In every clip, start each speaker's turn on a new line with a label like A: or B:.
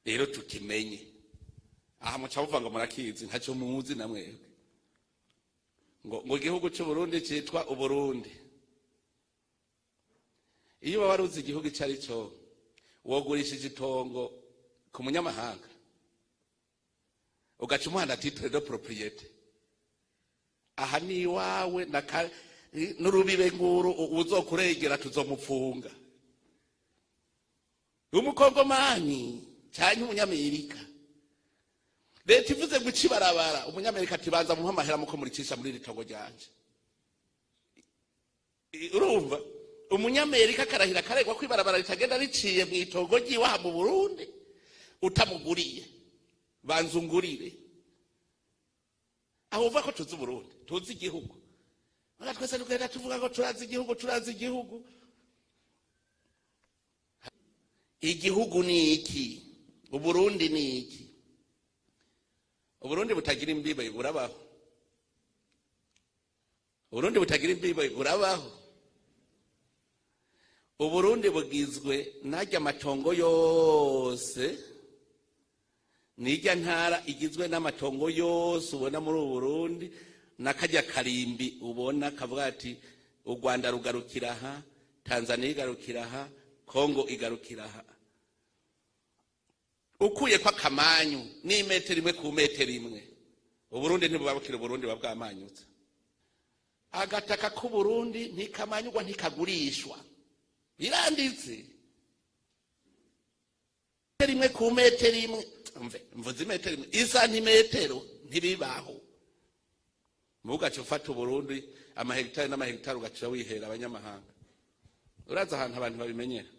A: Rero tukimenye aha, muca muvuga ngo murakizi, ntacyo muzi na mwebwe. Ngo igihugu c'Uburundi citwa Uburundi. Iyo uba waruzi igihugu ico ari cyo, wogurishije itongo ku munyamahanga, ugaca umuha na titre de propriété? Aha ni iwawe n'urubibe nguru, uzokurengera tuzomupfunga, umukongomani canke umunyamerika. Leta ivuze ngo ica ibarabara, umunyamerika ati: "Banza muhe amahera muko muricisha muri iri tongo ryanje." Urumva umunyamerika akarahira akaregwa ko ibarabara ritagenda riciye mu itongo ryiwe aha mu Burundi utamuguriye. Banza ungurire. Aho uva ko tuzi Uburundi, tuzi igihugu. Muga twese tugenda tuvuga ngo turazi igihugu, turazi igihugu. Igihugu ni iki? Uburundi ni iki? Uburundi butagira imbibe burabaho? Uburundi butagira imbibe burabaho? Uburundi bugizwe n'arya matongo yose, n'irya ntara igizwe n'amatongo yose ubona muri ubu Burundi, n'akarya karimbi ubona kavuga ati u Rwanda rugarukira aha, Tanzania igarukira aha, Kongo igarukira aha. Ukuye ko akamanyu n'imetero imwe ku metero imwe, Uburundi ntibuba bukiri Uburundi, buba bwamanyutse. Agataka k'Uburundi ntikamanyurwa, ntikagurishwa, biranditse. Metero imwe ku metero imwe, mve mvuze imetero imwe, isantimetero, ntibibaho. Mugaca ufata Uburundi, amahegitari n'amahegitari, ugaca wihera abanyamahanga. Uraza ahantu abantu babimenyera,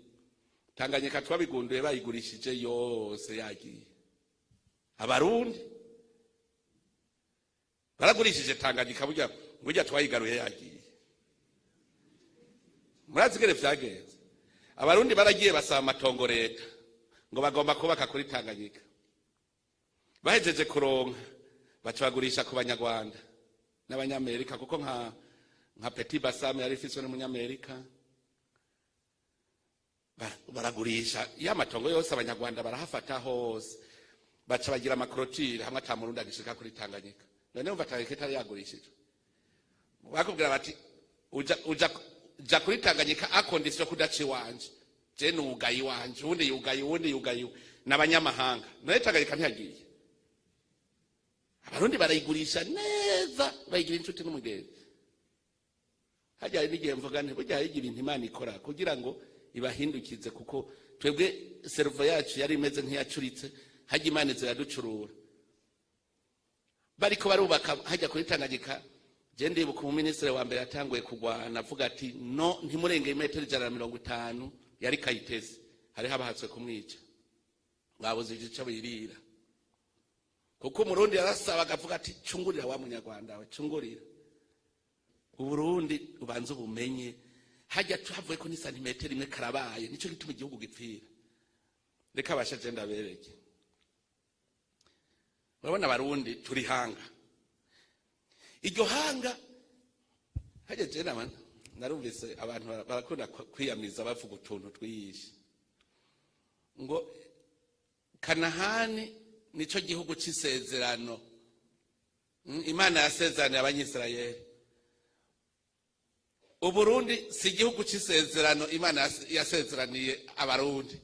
A: Tanganyika twabigunduye bayigurishije yose, yagiye. Abarundi baragurishije Tanganyika, burya burya twayigaruye yagiye. Murazi ingene vyagenze? Abarundi baragiye basaba amatongo leta, ngo bagomba kubaka kuri Tanganyika. Bahejeje kuronka, baca bagurisha ku Banyarwanda n'Abanyamerika, kuko nka Petit Bassam yari ifiswe n'Umunyamerika. Baragurisha iyo amatongo yose, Abanyarwanda barahafata hose, baca bagira ama clôtures hamwe ata Murundi agishika kuri Tanganyika. None wumva Tanganyika itari yagurishijwe, bakubwira bati: Uja ja kuri Tanganyika à condition kudaca iwanje, je nugaye iwanje, uwundi yugaye, uwundi yugaye n'abanyamahanga." None Tanganyika ntiyagiye? Abarundi barayigurisha neza, bayigira inshuti n'umugenzi. Hajya hari n'igihe mvuga nti burya hari ibintu Imana ikora kugira ngo ibahindukize, kuko twebwe cerveau yacu yari imeze nk'iyacuritse. Hajya Imana izo yaducurura. Bariko barubaka hajya kuri Tanganyika, je ndibuka umuminisitiri wa mbere yatanguye kugwana avuga ati: "No, ntimurenge imetero 150." Yari Kayitesi. Hariho abahatswe kumwica, babuze ico birira, kuko Umurundi yarasaba akavuga ati: "Cungurira wa Munyarwanda we, cungurira." Uburundi ubanza ubumenye. Hajya havuye ko ni santimetero imwe, karabaye. Nico gituma igihugu gipfira. Reka bashaje ndabereke. Urabona Abarundi turi hanga, iryo hanga hajya je nama narumvise abantu barakunda kwiyamiza, bavuga utuntu twiyishe, ngo Kanahani nico gihugu c'isezerano. Imana yasezeraniye Abanyisirayeli. Uburundi si igihugu c'isezerano Imana yasezeraniye Abarundi.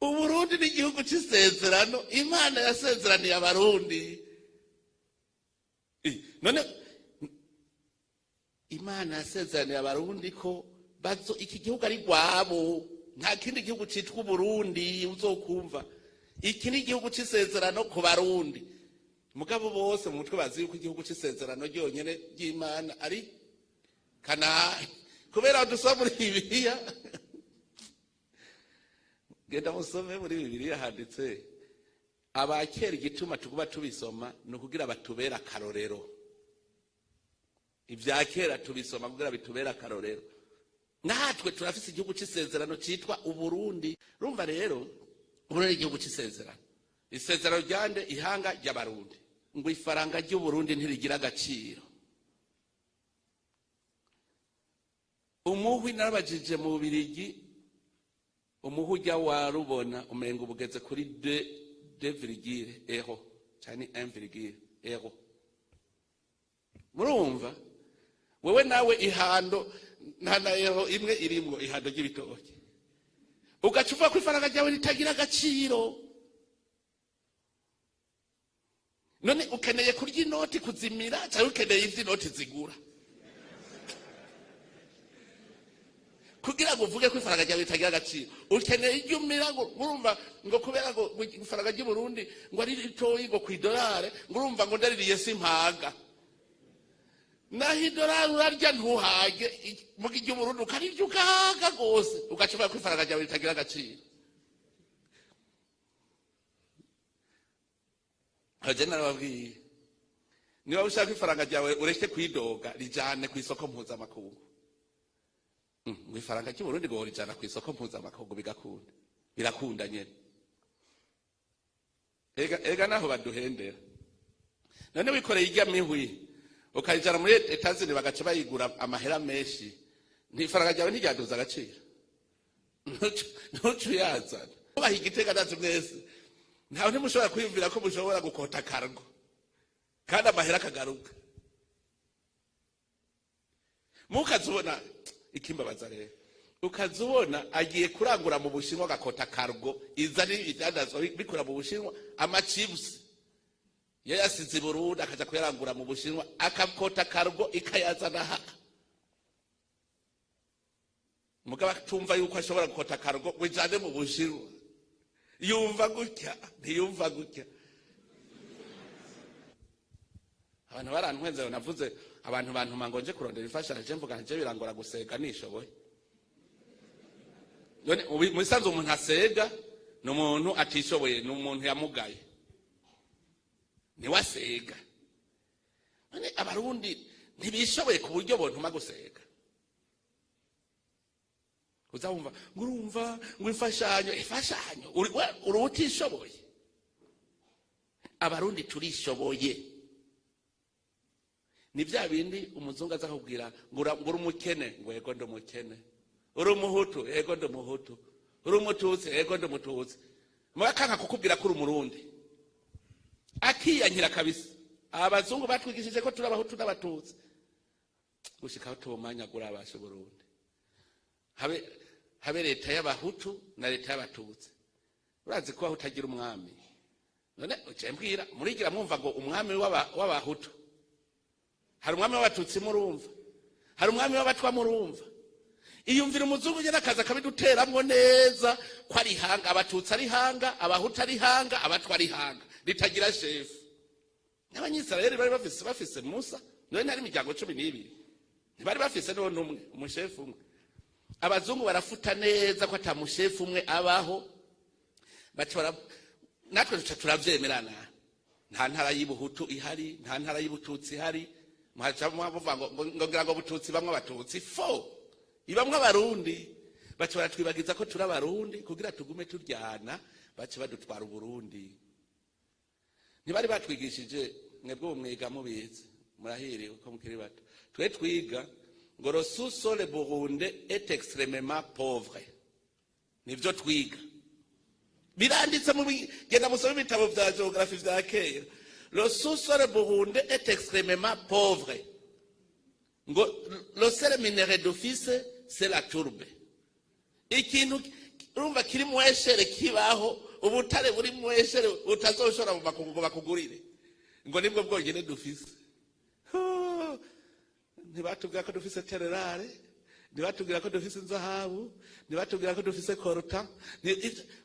A: Uburundi ni igihugu c'isezerano Imana yasezeraniye Abarundi. None Imana yasezeraniye Abarundi ko bazo iki gihugu ari rwabo, nta kindi gihugu citwa Uburundi uzokumva. Iki ni igihugu c'isezerano ku Barundi. Mugabo bose mu mutwe bazi yuko igihugu c'isezerano ryonyene ry'Imana ari Kanahani, kubera dusoma muri Bibiliya. Genda musome muri Bibiliya, handitse abakera. Igituma tuguma tubisoma ni ukugira batubere akarorero. Ibya kera tubisoma kugira bitubere akarorero. Natwe turafise igihugu c'isezerano citwa Uburundi. Urumva rero, Uburundi igihugu c'isezerano. Isezerano ryande? Ihanga ry'Abarundi. Ngo ifaranga ry'Uburundi ntirigira agaciro. Umuhwi narabajije mu Bubirigi. Umuhujya wa rubona umenga ubugeze kuri deux virgule euro cyane, 1 virgule euro. Murumva wewe nawe ihando nta na euro imwe irimwo, ihando ry'ibitoki, ugaca uvuga ko ifaranga ryawe ritagira agaciro. None ukeneye kurya inoti kuzimira, cyangwa ukeneye ivyo inoti zigura kugira ngo uvuge ko ifaranga ryawe ritagira agaciro? Ukeneye iryo umira, ngo urumva ngo kubera ngo ifaranga ry'i Burundi ngo ari ritoyi ngo kw'idolare, ngo urumva ngo ndaririye simpaga. Naho idolari urarya ntuhage, muga iryo Burundi ukarirya ugahaga rwose, ugaca uvuga ko ifaranga ryawe ritagira agaciro. Aje narababwiye, niba ushaka ifaranga ryawe ureke kwidoga, rijane ku isoko mpuzamakungu. Ngo ifaranga ry'u Burundi ngo rijana ku isoko mpuzamakungu bigakunda, birakunda nyene. Ega naho baduhendera. None wikoreye irya mihwi ukayijana muri Etazini, bagaca bayigura amahera menshi, ntifaranga ryawe ntiryaduza agaciro? Ntuce uyazana. Ubaha igitega ndazi mwese ntawe ntimushobora kwiyumvira ko mushobora gukota kargo kandi amahera akagaruka. Mukazubona ikimbabaza rero, ukazubona agiye kurangura mu Bushinwa, agakota kargo izana ibidandazwa bikura mu Bushinwa, amachipusi yayasize i Burundi akaja kuyarangura mu Bushinwa, akakota kargo ikayazana ha. Mugabo atumva yuko ashobora gukota kargo ngo ijane mu Bushinwa, yumva gutya, ntiyumva gutya. Abantu barantwenze, navuze abantu bantuma ngo nje kurondera imfashanyo, je mvuga nje birangora gusega nishoboye. None mu bisanzwe umuntu asega ni umuntu atishoboye, ni umuntu yamugaye, niwe asega. None Abarundi ntibishoboye ku buryo bontuma gusega? Uzawumva ngo urumva ngo imfashanyo, imfashanyo, uri utishoboye. Abarundi turishoboye. Ni bya bindi umuzungu aza akubwira ngo uri umukene, ngo yego ndi umukene. Uri umuhutu, yego ndi umuhutu. Uri umututsi, yego ndi umututsi. Mugakanka kukubwira ko uri umurundi, akiyankira kabisa. Abazungu batwigishije ko turi abahutu n'abatutsi gushika aho tubumanyagura abasha Burundi, habe leta y'abahutu na leta y'abatutsi. Urazi ko aho utagira umwami, none uciye mbwira murigira mwumva ngo umwami w'abahutu, hari umwami w'abatutsi, murumva hari umwami w'abatwa, murumva iyumvira umuzungu nyene akaza akabiduteramwo neza ko ari hanga, abatutsi ari hanga, abahutu ari hanga, abatwa ari hanga, ritagira shefu. N'abanyisirayeli bari bafise Musa, none ntari imiryango 12, ntibari bafise none umwe, umushefu umwe? Abazungu barafuta neza ko ata mushefu umwe abaho, baca natwe duca turavyemerana. Nta ntara y'Ibuhutu ihari, nta ntara y'Ibututsi ihari. Muhaca muvuga ngo ngira ngo Bututsi bamwe abatutsi fo ibamwe abarundi, baca baratwibagiza ko turi abarundi kugira tugume turyana, baca badutwara Uburundi. Ntibari batwigishije? Mwebwe ubu mwiga mubizi, murahiriwe ko mukiri bato. Twe twiga ngo le sous-sol burundais est extrêmement pauvre, nivyo twiga, biranditse mu genda musome ibitabo vya géographie vya kera. Le sous-sol burundais est extrêmement pauvre, ngo le seul minerai dufise, c'est la tourbe. Ikintu urumva kiri mweshere kibaho, ubutare buri mweshere utazoshora mu makungu ngo bakugurire, ngo nibwo bwonyene dufise. Ho, ntibatubwira ko dufise terres rares, ntibatubwira ko dufise inzahabu, ntibatubwira ko dufise coltan,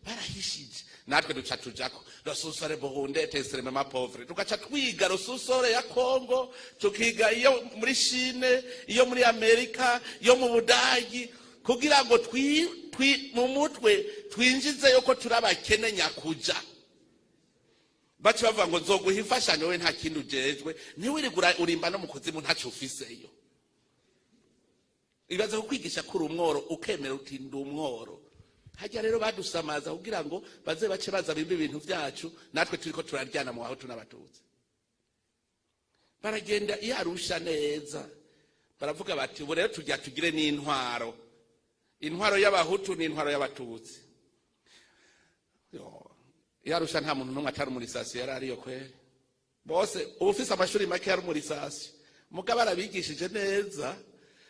A: barahishije. Natwe duca tujako le sous-sol burundais est extrêmement pauvre, tugaca twiga le sous-sol ya Congo, tukiga iyo muri Chine, iyo muri Amerika, iyo mu Budagi, kugira ngo mu mutwe twinjizeyo ko turi abakene nyakuja. Baca bavuga ngo nzoguha imfashanyo, we nta kindi ujejwe, ntiwirigura urimba no mu kuzimu ntaco ufiseyo. Ibaze kukwigisha ko uri umworo, ukemera uti ndi umworo. Hajya rero badusamaza kugira ngo baze bace baza bimbe ibintu vyacu, natwe turiko turaryana mu bahutu n'abatutsi. Baragenda iyo Arusha neza, baravuga bati ubu rero tujya tugire n'intwaro, intwaro y'abahutu n'intwaro y'abatutsi. Yarusha nta muntu n'umwe atari umurisasi yari ariyo kweri. Bose ubufise amashuri make yari umurisasi, mugabo arabigishije neza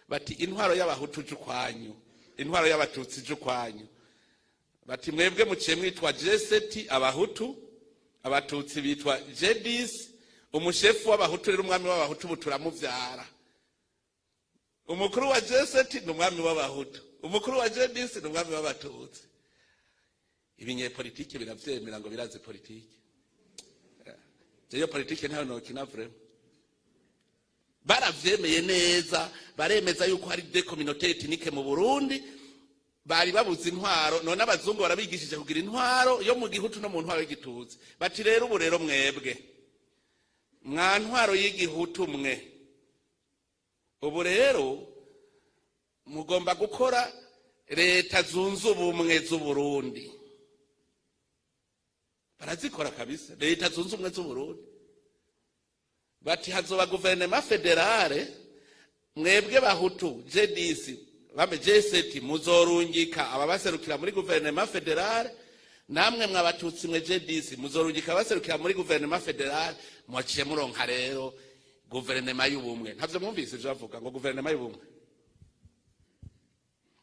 A: bati: "Intwaro y'Abahutu ije ukwanyu, intwaro y'Abatutsi ije ukwanyu." Bati: "Mwebwe muciye mwitwa G7 Abahutu, Abatutsi bitwa G10. Umushefu w'Abahutu rero, umwami w'Abahutu, ubu turamuvyara. Umukuru wa G7 ni umwami w'Abahutu, umukuru wa G10 ni umwami w'Abatutsi." Ibinyepolitike biravyemera ngo biraze politike. Jeyo politike ntayo nokina vraiment. Baravyemeye neza, baremeza yuko hari des communautés ethniques mu Burundi. Bari babuze intwaro, none abazungu barabigishije kugira intwaro yo mu gihutu no mu ntwaro y'igitutsi. Bati: "Rero ubu rero mwebwe mwa ntwaro y'igihutu mwe, ubu rero mugomba gukora leta zunze ubumwe z'Uburundi." Barazikora kabisa, leta zunze ubumwe z'Uburundi. Bati: "Hazoba gouvernement fédéral. Mwebwe Bahutu G10 bame G7 muzorungika ababaserukira muri gouvernement fédéral, namwe mwabatutsi mwe G10 muzorungika abaserukira muri gouvernement fédéral." Mwaciye muronka rero guverinoma y'ubumwe. Ntavyo mwumvise ivyo bavuga ngo guverinoma y'ubumwe?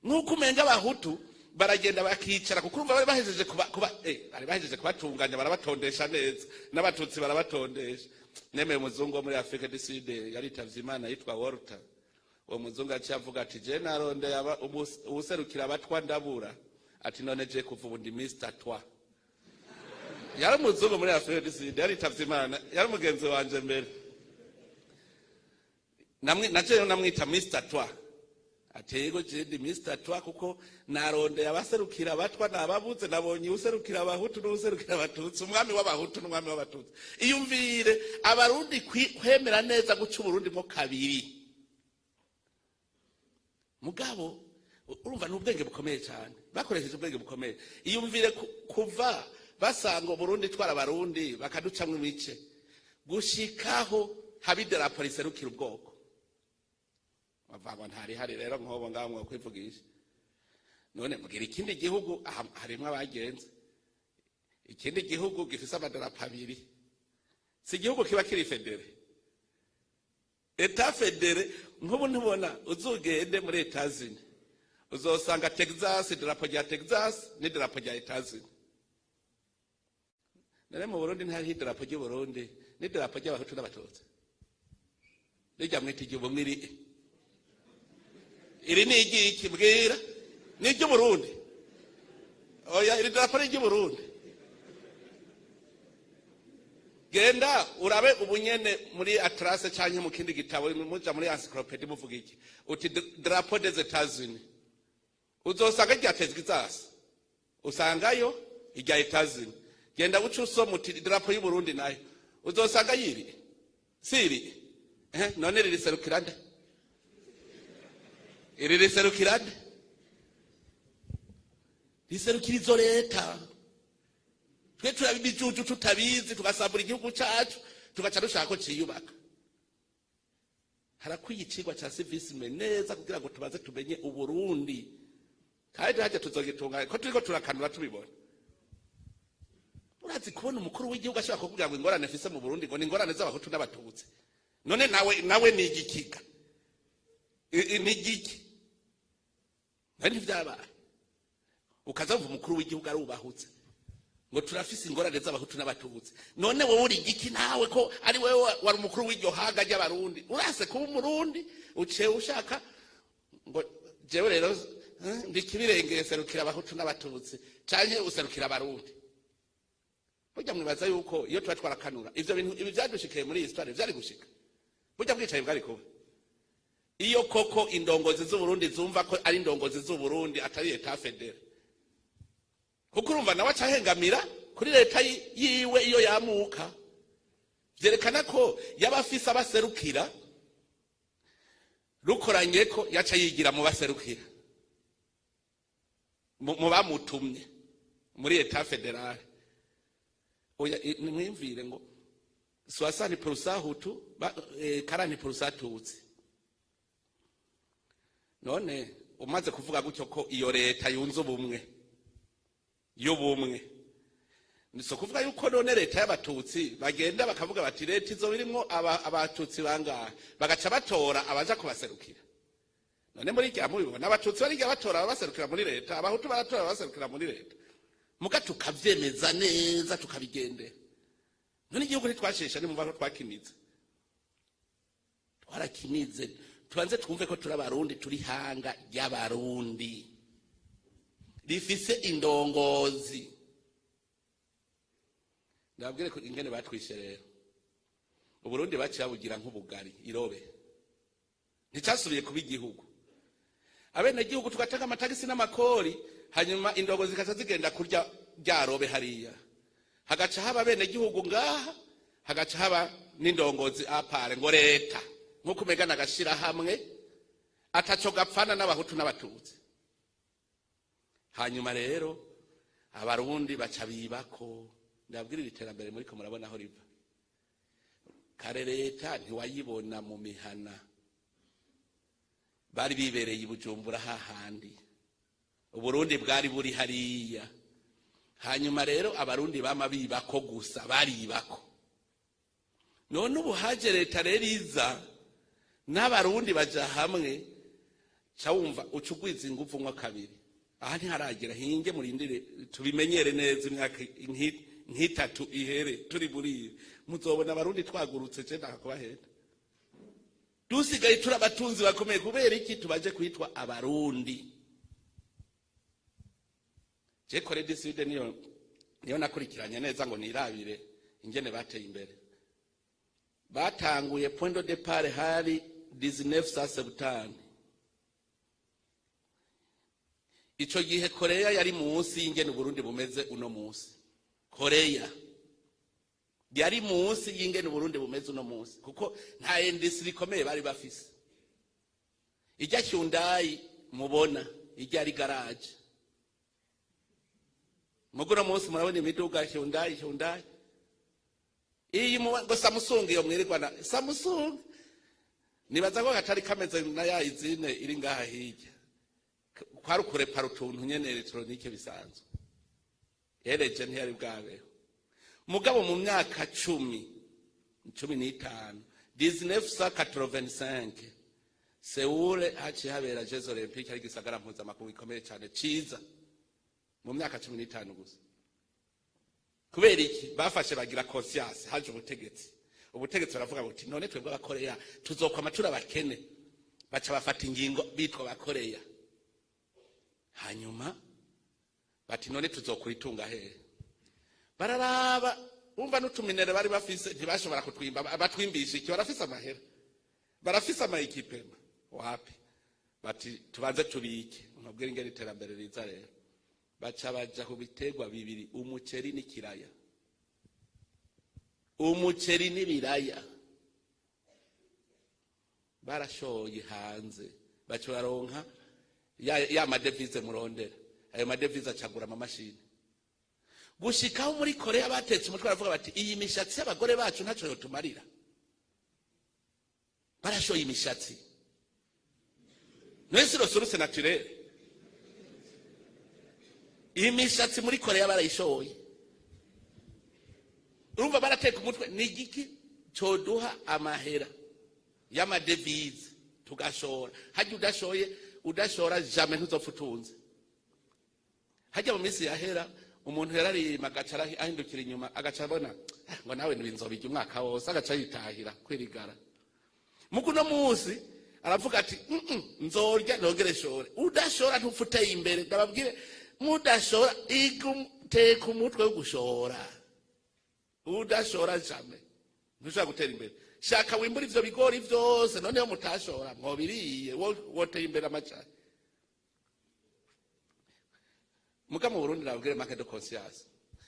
A: Nk'uko umenga Abahutu baragenda bakicara, kuko urumva bari bahejeje kuba, kuba bari bahejeje kubatunganya, barabatondesha neza, n'Abatutsi barabatondesha. Nemeye umuzungu wo muri Afrique du Sud yaritavye Imana yitwa Walter. Uwo muzungu aciye avuga ati: "Je narondeye uwuserukira Abatwa ndabura." Ati: "None je kuva ubu ndi Mr Twa." Yari umuzungu muri Afrique du Sud, yaritavye Imana, yari umugenzi wanje mbere. Namwe naje namwita Mr Twa. Ati: "Yego, je ndi Mr Twa kuko narondeye abaserukira Abatwa nababuze, nabonye userukira Abahutu n'userukira Abatutsi, umwami w'Abahutu n'umwami w'Abatutsi." Iyumvire Abarundi kwemera neza guca Uburundi mo kabiri. Mugabo urumva ni ubwenge bukomeye cyane, bakoresheje ubwenge bukomeye. Iyumvire kuva basanga Uburundi twara Abarundi bakaducamwo ibice, gushikaho haba idarapo riserukira ubwoko. Bavuga ngo ntarihari. Rero nk'ubu ngaho mwokwivugisha none mbwira ikindi gihugu aha harimwo abagenzi, ikindi gihugu gifise amadarapo abiri. Si igihugu kiba kiri fédéré, État fédéré. Nk'ubu ntubona, uzugende muri Etazini uzosanga Texas, idarapo rya Texas n'idarapo rya Etazini. None mu Burundi ntihariho idarapo ry'Uburundi n'idarapo ry'Abahutu n'Abatutsi? Rijya mwita iry'ubumwe, iri ni iry'iki? Mbwira, ni iry'Uburundi? Oya, iri darapo ni iry'Uburundi. Genda urabe ubunyene muri atlas canke mu kindi gitabo, muja muri encyclopédie, muvuga iki uti "drapeau des États-Unis", uzosanga rya Texas, usangayo irya États-Unis. Genda buce usoma uti "drapeau y'Uburundi", nayo uzosanga yiri siri. None riri serukira nde? Iri riserukira nde? Riserukira izo leta. Twe turaba ibijuju tutabizi, tugasambura igihugu cacu, tugaca dushaka ko ciyubaka. Harakwiye icigwa ca civisme neza kugira ngo tubaze tumenye Uburundi, kandi hajya tuzogitunga ko turiko turakanura tubibona. Urazi kubona umukuru w'igihugu ashobora kuvuga ngo ingorane mfise mu Burundi ngo ni ingorane z'Abahutu n'Abatutsi? None nawe ni igikiga? Ni igiki? Nari ntivyabaye. Ukaza wumva umukuru w'igihugu arubahutse ngo turafise ingorane z'Abahutu n'Abatutsi. None wowe uri igiki nawe, ko ari wewe wari umukuru w'iryo haga ry'Abarundi? Urase kuba Umurundi, uciye ushaka ngo jewe rero ndikibirengeye, serukira Abahutu n'Abatutsi canke userukira Abarundi? Burya mwibaza yuko iyo tuba twarakanura ivyo bintu, ibi vyadushikiye muri iyi histoire vyari gushika? Burya bwicaye bwari kuba iyo koko indongozi z'Uburundi zumva ko ari indongozi z'Uburundi, atari État fédéré? Kuko urumva nawe acahengamira kuri leta yiwe iyo yamuka. Vyerekana ko yaba afise abaserukira, rukoranye ko yaca yigira mu baserukira, mu bamutumye muri État fédéral. Oya, nimwimvire ngo 60% Hutu, 40% Tutsi. None umaze kuvuga gutyo ko iyo leta yunze ubumwe y'ubumwe, Ni so kuvuga yuko none leta y'Abatutsi bagenda bakavuga bati leta izo birimwo Abatutsi bangahe, bagaca batora abaja kubaserukira. None muri rya mubibona, Abatutsi bariga batora ababaserukira muri leta, Abahutu baratora ababaserukira muri leta, muga tukavyemeza neza, tukabigendera. None igihugu ntitwashesha? Nimumva ko twakimize, twarakimize. Tubanze twumve ko turi Abarundi, turi hanga ry'Abarundi rifise indongozi. Ndababwire ko ingene batwishe rero Uburundi, baciye babugira nk'ubugari irobe, nticyasubiye kuba igihugu. Abenegihugu tugatanga amatagisi n'amakori, hanyuma indongo zikaca zigenda kurya rya robe hariya, hagaca haba abenegihugu ngaha, hagaca haba n'indongozi à part, ngo leta, nk'uko umegana agashira hamwe ataco gapfana n'Abahutu n'Abatutsi. Hanyuma rero Abarundi baca bibako. Ndabwirira, iterambere muriko murabona aho riva. Kare leta ntiwayibona mu mihana, bari bibereye i Bujumbura hahandi, Uburundi bwari buri hariya. Hanyuma rero Abarundi bama bibako gusa, baribako. None ubu haje leta rero iza n'Abarundi baja hamwe, ca wumva uca ugwiza inguvu nko kabiri. Aha ntiharagera, hinge murindire tubimenyere neza, imyaka nk'itatu ihere turi muri ibi, muzobona Abarundi twagurutse. Je ndakakubahenda, dusigaye turi abatunzi bakomeye. Kubera iki? Tubaje kwitwa Abarundi. Je Corée du Sud niyo nakurikiranye neza ngo nirabire ingene bateye imbere. Batanguye, point de départ hari 1970. Ico gihe Korea yari munsi y'ingene Uburundi bumeze uno munsi. Korea yari munsi y'ingene Uburundi bumeze uno munsi, kuko nta industrie ikomeye bari bafise. Ijya Hyundai mubona ijya ari garage. Muguno munsi murabona imiduga Hyundai, Hyundai iyi ngo Samsung, iyo mwirirwa na Samsung, nibaza ko katari kameze na ya izine iri ngaha hirya, kwari ukurepara utuntu nyene électronique bisanzwe. Ereje ntiyari bwabeho. Mugabo mu myaka 10, 15, 1985, Seoul haciye habera Jeux Olympiques, ari igisagara mpuzamakungu gikomeye cyane ciza, mu myaka 15 gusa. Kubera iki? Bafashe bagira conscience, haje ubutegetsi. Ubutegetsi baravuga buti: "None twebwe Abakoreya tuzokwama turi abakene?" Baca bafata ingingo bitwa Abakoreya. Hanyuma bati: "None tuzokura itunga hehe?" Bararaba, bumva n'utuminere bari bafise ntibashobora kutwimba. Batwimbisha iki? Barafise amahera, barafise ama équipements, wapi. Bati: "Tubanze tubike." Nkabwira ingene iterambere riza rero. Baca baja ku biterwa bibiri, umuceri n'ikiraya, umuceri n'ibiraya. Barashoye hanze, baca baronka ya ma devises murondera. Ayo ma devises acagura amamashini, gushikaho muri Korea batetse umutwe, baravuga bati: "Iyi mishatsi y'abagore bacu ntaco yotumarira." Barashoye imishatsi. None si ressource naturelle? Imishatsi muri Korea barayishoye. Urumva barateka umutwe: ni igiki coduha amahera y'ama devises tugashora? Hajya udashoye, udashora, jamais ntuzopfa utunze. Hajya mu minsi yahera umuntu yararima, agaca ahindukira inyuma, agaca abona, "Ah, ngo nawe ntibinzobirya umwaka wose," agaca yitahira kwirigara. Mugu uno munsi aravuga ati: Nzorya nongere shore." Udashora ntupfa uteye imbere. Ndababwire, mudashora, teka umutwe wo gushora. Udashora jamais ntushobora gutera imbere. Shaka wimbura ivyo bigori vyose. Noneho mutashora mwobiriye, woteye imbere amacari. Muga mu Burundi, nababwire, manque de conscience.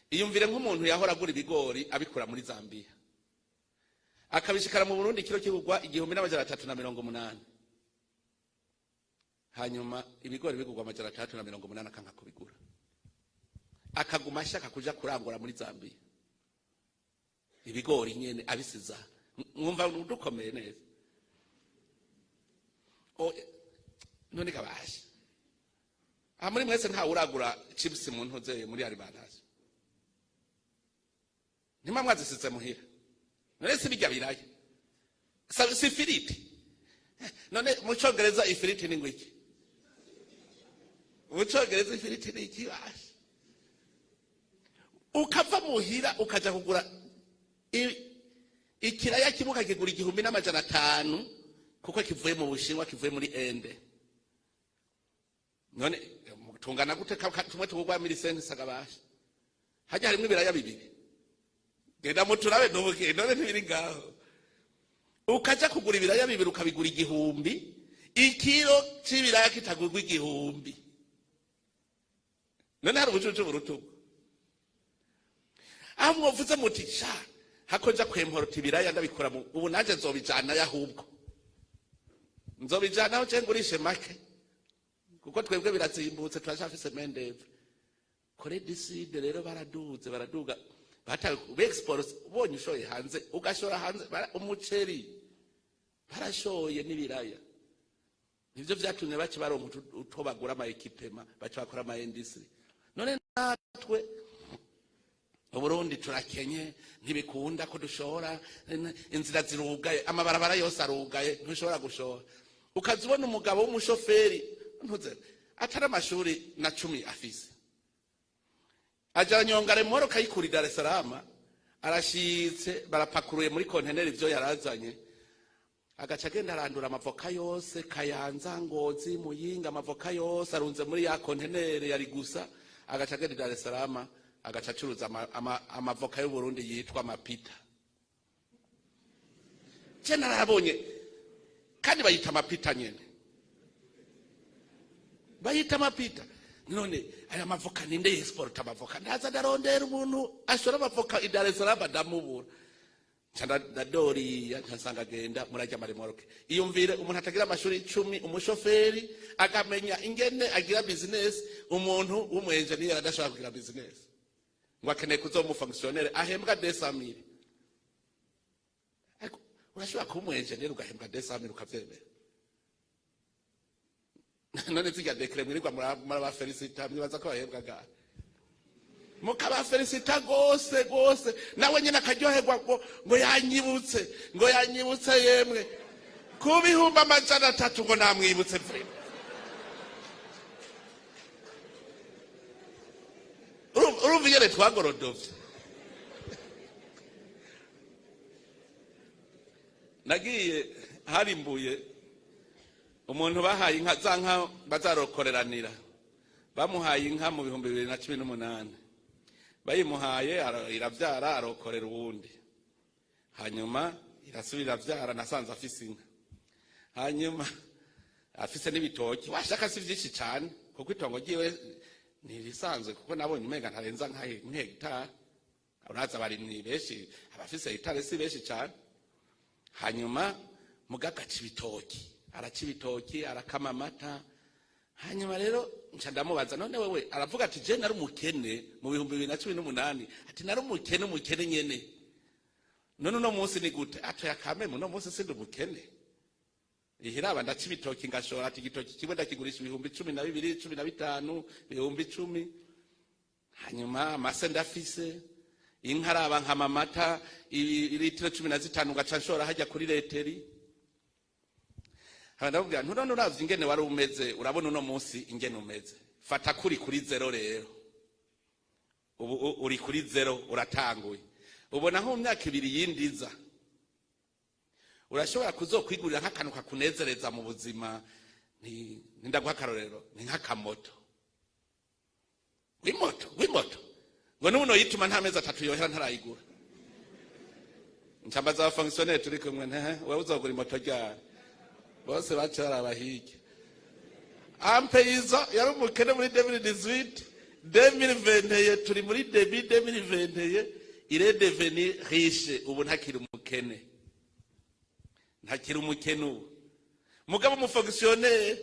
A: Iyumvire nk'umuntu yahora agura ibigori abikura muri Zambia, akabishikara mu Burundi, ikiro kigurwa 1380, hanyuma ibigori bigurwa 680, akanka kubigura, akaguma ashaka kuja kurangura muri Zambia ibigori nyene abisiza. Mwumva dukomeye neza? None kabasha aha muri mwese ntawe uragura chips mu ntuzeye muri alimentation? Ntimwa mwazisize muhira? None si birya biraya? Si ifiriti? None mu Congereza ifiriti ni ngwiki? Mu Congereza ifiriti ni iki? Basha, ukava muhira ukaja kugura ikiraya kimwe, ukakigura 1500 kuko kivuye mu Bushinwa, kivuye muri Inde. None tungana gute? Tumwe tugurwa 1500. Gabasha, hajya harimwo ibiraya bibiri. Genda muturabe nubuke. None ntibiri ngaho? Ukaja kugura ibiraya bibiri, ukabigura 1000. Ikiro c'ibiraya kitagurwa 1000. None hari ubucucu burutugu aho mwovuze muti: "Sha, hako nja kwemporota ibiraya, ndabikora mu ubu nanje nzobijanayo, ahubwo nzobijanaho nce ngurishe make, kuko twebwe birazimbutse, turacafise main d'œuvre." Corée du Sud rero baraduze, baraduga, batawe export. Ubonye ushoye hanze, ugashora hanze, umuceri barashoye n'ibiraya. Nivyo vyatumye baca baronka utwo bagura, ama équipements, baca bakora ama industries. None natwe Uburundi turakenye, ntibikunda ko dushora, inzira zirugaye, amabarabara yose arugaye, ntushobora gushora. Ukaza ubona umugabo w'umushoferi, ntuze, atari amashuri na 10 afise, aja aranyonga remorque ayikura i Dar es Salaam, arashitse, barapakuruye muri konteneri ivyo yarazanye, agaca agenda arandura amavoka yose, Kayanza, Ngozi, Muyinga, amavoka yose arunze muri ya konteneri yari gusa, agaca agenda i Dar es Salaam, agaca acuruza amavoka y'Uburundi yitwa amapita. Je narabonye kandi bayita amapita nyene, bayita amapita. None aya mavoka ninde yexporta amavoka? Ndaza ndarondera umuntu ashora amavoka i Dar es Salaam, ndamubura. Nca ndadoriya, nsanga agenda murajya ama remorques. Iyumvire umuntu atagira amashuri 10, umushoferi, akamenya ingene agira business, umuntu w'umu-engineer adashobora kugira business, ngo akeneye kuzoba umu fonctionnaire ahembwa 200 000. Ariko urashobora kuba umu-engineer ugahembwa 200 000, ukavyemera? None zirya décrets mwirirwa murabafelicita, mwibaza ko bahembwa gare? Mukabafelicita gose gose, nawe nyine akaryoherwa ngo yanyibutse, ngo yanyibutse yemwe, ku 300 000, ngo namwibutse vraiment. Urumva ingene twagorodovye? Nagiye harimbuye umuntu bahaye inka, za nka bazarokoreranira. Bamuhaye inka mu 2018. Bayimuhaye, iravyara, arokorera uwundi, hanyuma irasubira iravyara. Nasanze afise inka, hanyuma afise n'ibitoki, washaka si vyinshi cane, kuko itongo ryiwe ntirisanzwe, kuko nabonye umenga ntarenza nk'hegitari. Uraza abarimyi benshi, abafise hegitari si benshi cane. Hanyuma muga agaca ibitoki, araca ibitoki, arakama amata. Hanyuma rero nca ndamubaza: "None wewe?" Aravuga ati: "Je nari umukene mu 2018." Ati: "Nari umukene, umukene nyene. None uno munsi ni gute?" Atoya kameme, uno munsi sindi umukene. Ihiraba, ndaca ibitoki ngashora. Ati: "Igitoki kimwe ndakigurisha 12,000, 15, 10,000. Hanyuma amase ndafise, inka araba nkama amata litiro 15, ngaca nshora hajya kuri laiterie." Haba ndamubwira: "None uravye ingene wari umeze, urabona uno munsi ingene umeze. Fata kuri zéro rero, ubu uri kuri zéro, uratanguye. Ubona nko mu myaka 2 yindiza urashobora kuzokwigurira nk'akantu kakunezereza mu buzima." Ndaguha akarorero, ni nk'akamoto. W'imoto, w'imoto, ngo n'ubu noyituma nta mezi 3 yohera ntarayigura. Ncambaza aba fonctionnaires turi kumwe: "Ntehe, wewe uzogura imoto ryari?" Bose baca baraba hirya. Un paysan yari umukene muri 2018, 2021, turi muri début 2021, il est devenu riche. Ubu ntakiri umukene, ntakiri umukene ubu. Mugabo umu fonctionnaire,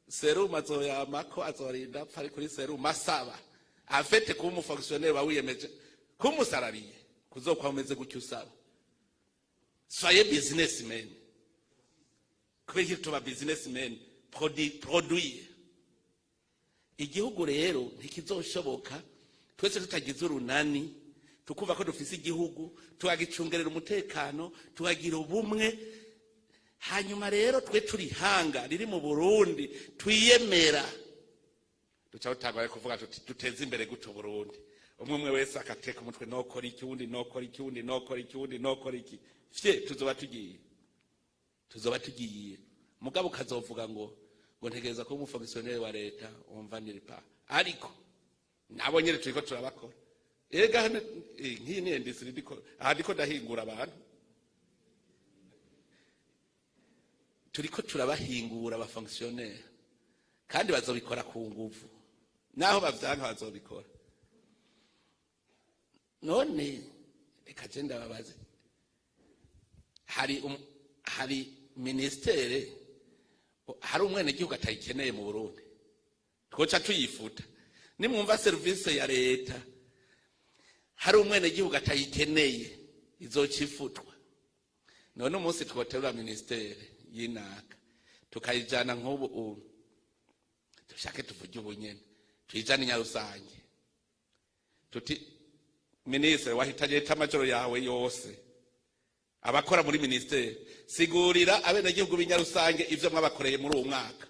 A: sérum azoyamako, azorinda apfa ari kuri sérum asaba afete. Kuba umu fonctionnaire bawiyemeje kuba umu salarié, kuzokwa umeze gutyo usaba. Soyez businessman. Kubera iki tuba businessman? Produire. Igihugu rero ntikizoshoboka. Twese tutagize urunani, tukumva ko dufise igihugu, tukagicungerera umutekano, tukagira ubumwe. Hanyuma rero twe turi hanga riri mu Burundi, twiyemera, duca dutangura kuvuga tuti: "Duteze imbere gute Burundi?" Umwe umwe wese akateka umutwe: "Nokora iki?" Uwundi: "Nokora iki?" Uwundi: "Nokora iki?" Uwundi: "Nokora iki?" Fye, tuzoba tugiye. Mugabo ukazovuga ngo ntegereza kuba umufonctionnaire wa leta, wumva niripa. Ariko nabo nyene turiko turabakora. Ega hano, nk'iyi ni industrie, ndiko aha, ndiko ndahingura abantu, turiko turabahingura abafonctionnaire, kandi bazobikora ku nguvu, naho bavyanka bazobikora. None reka je ndababaze: hari ministère hari umwenegihugu atayikeneye mu Burundi? Twoca tuyifuta. Nimwumva service ya leta hari umwenegihugu atayikeneye, izoca ifutwa. None umunsi twoterura ministère y'inaka tukayijana, nk'ubu ubu dushake tuvuge ubunyene, tuyijane i Nyarusange, tuti: "Minisitiri, wahitanye état-major yawe yose, abakora muri ministère, sigurira abenegihugu b'Inyarusange ivyo mwabakoreye muri uwo mwaka."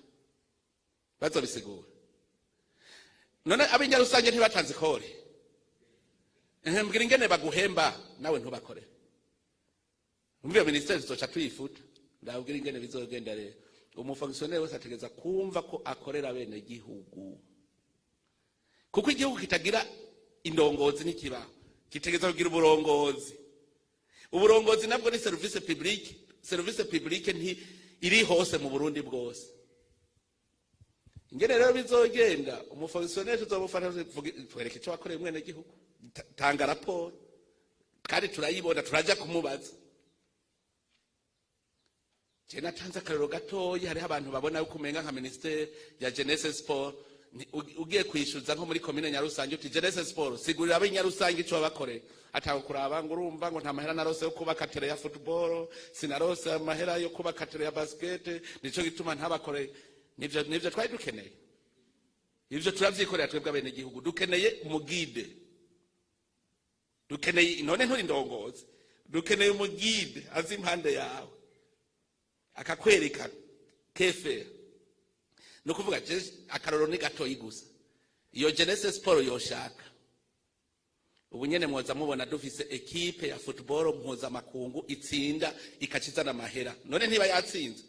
A: Bazobisigura? None ab'Inyarusange ntibatanze ikori? Ehe, mbwira ingene baguhemba nawe ntubakorere. Umva, iyo ministère tuzoca tuyifuta. Ndabwira ingene bizogenda rero: umufonctionnaire wese ategereza kumva ko akorera abenegihugu, kuko igihugu kitagira indongozi ntikibaho. Kitegereza kugira uburongozi. Uburongozi nabwo ni service publique. Service publique nti iri hose mu Burundi bwose. Ingene rero bizogenda, umufonctionnaire tuzomufata: "Twereke icyo wakoreye mwene gihugu, tanga raporo." Kandi turayibona, turaja kumubaza. Je natanze akarero gatoyi: hariho abantu babona yuko umenga nka ministère ya jeunesse sport, ugiye kwishyuza nko muri komine Nyarusange, uti: "Jeunesse sport, sigurira ab'Inyarusange ico babakoreye." Atanga kuraba ngo: "Urumva ngo nta mahera narose yo kubaka terrain ya football, sinarose amahera yo kubaka terrain ya basket, nico gituma ntabakoreye." Nivyo twari dukeneye? Ivyo turavyikorera twebwe abenegihugu. Dukeneye umuguide, dukeneye, none nturi ndongozi, dukeneye umuguide azi impande yawe akakwereka kefe. Ni ukuvuga, akaroro ni gatoyi gusa: iyo jeunesse sport yoshaka, ubu nyene mwoza mubona dufise équipe ya football mpuzamakungu itsinda, ikacizana amahera. None ntiba yatsinze?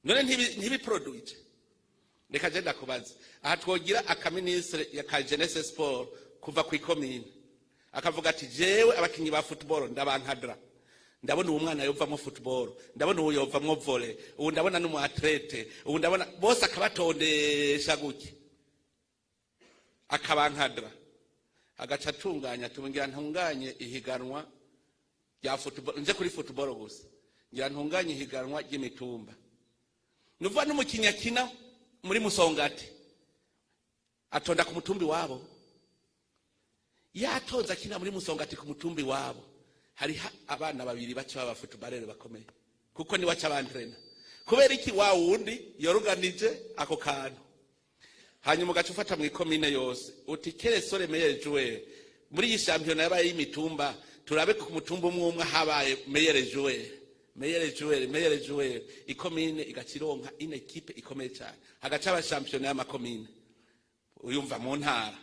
A: None ntibiproduce? Reka je ndakubaza: aha twogira akaministre ya ka jeunesse sport kuva ku ikomine, akavuga ati: "Jewe abakinyi ba football ndabankadra, ndabona uwo mwana yovamwo football, ndabona uwo yovamwo volley, ubu ndabona n'umu athlète, ubu ndabona bose," akabatondesha gutya, akabankadra, agaca atunganya, tubwira: "Ntunganye ihiganwa rya football, nje kuri football gusa, ngira ntunganye ihiganwa ry'imitumba." Nuvuga n'umukinnyi akina muri Musongati atonda ku mutumbi wabo, yatonze akina muri Musongati, ku mutumbi wabo hariho abana babiri baca baba footballeur bakomeye, kuko ni waca bantrena. Kubera iki? Wa wundi yoruganije ako kantu. Hanyuma ugaca ufata mu ikomine yose, uti: "Quels sont les meilleurs joueurs muri iyi shampiyona yabaye y'imitumba? Turabe ku mutumba umwe umwe habaye meilleur joueur, meilleur joueur, meilleur joueur." Ikomine igaca ironka une équipe ikomeye cyane, hagaca aba shampiyona y'amakomine. Uyumva mu ntara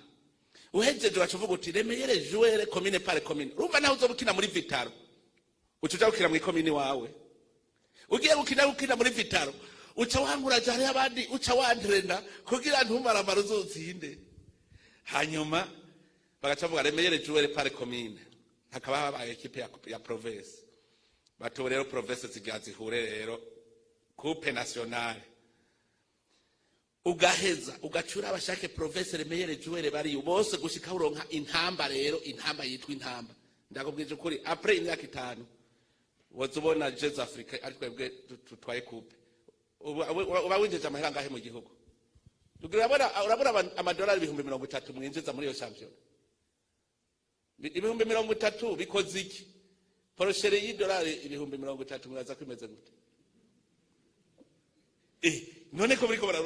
A: uhejeje, waca uvuga uti: "Les meilleurs joueurs commune par commune." Urumva, naho uzoba ukina muri Vital'O, uca uja gukina mu ikomine wawe. Ugiye gukina muri Vital'O, uca wankuraje, hariho abandi uca wantrena kugira ntumaramara uzotsinde. Hanyuma bagaca bavuga: "Les meilleurs joueurs par commune." Hakaba habaye équipe ya province. Batowe rero, province zigira zihure rero, coupe nationale. Ugaheza ugacura abashake province, les meilleurs joueurs bariyo bose, gushika uronka intamba. Rero intamba yitwa intamba. Ndakubwije ukuri, après imyaka 5 woza ubona Jeux Africains ari twebwe tutwaye coupe. Uba winjije amahera angahe mu gihugu? Urabona amadolari 30,000 mwinjiza muri iyo shampiyona? 30,000 bikoze iki? Poroshere y'idolari 30,000 muraza ko imeze gute? None ko muriko bara,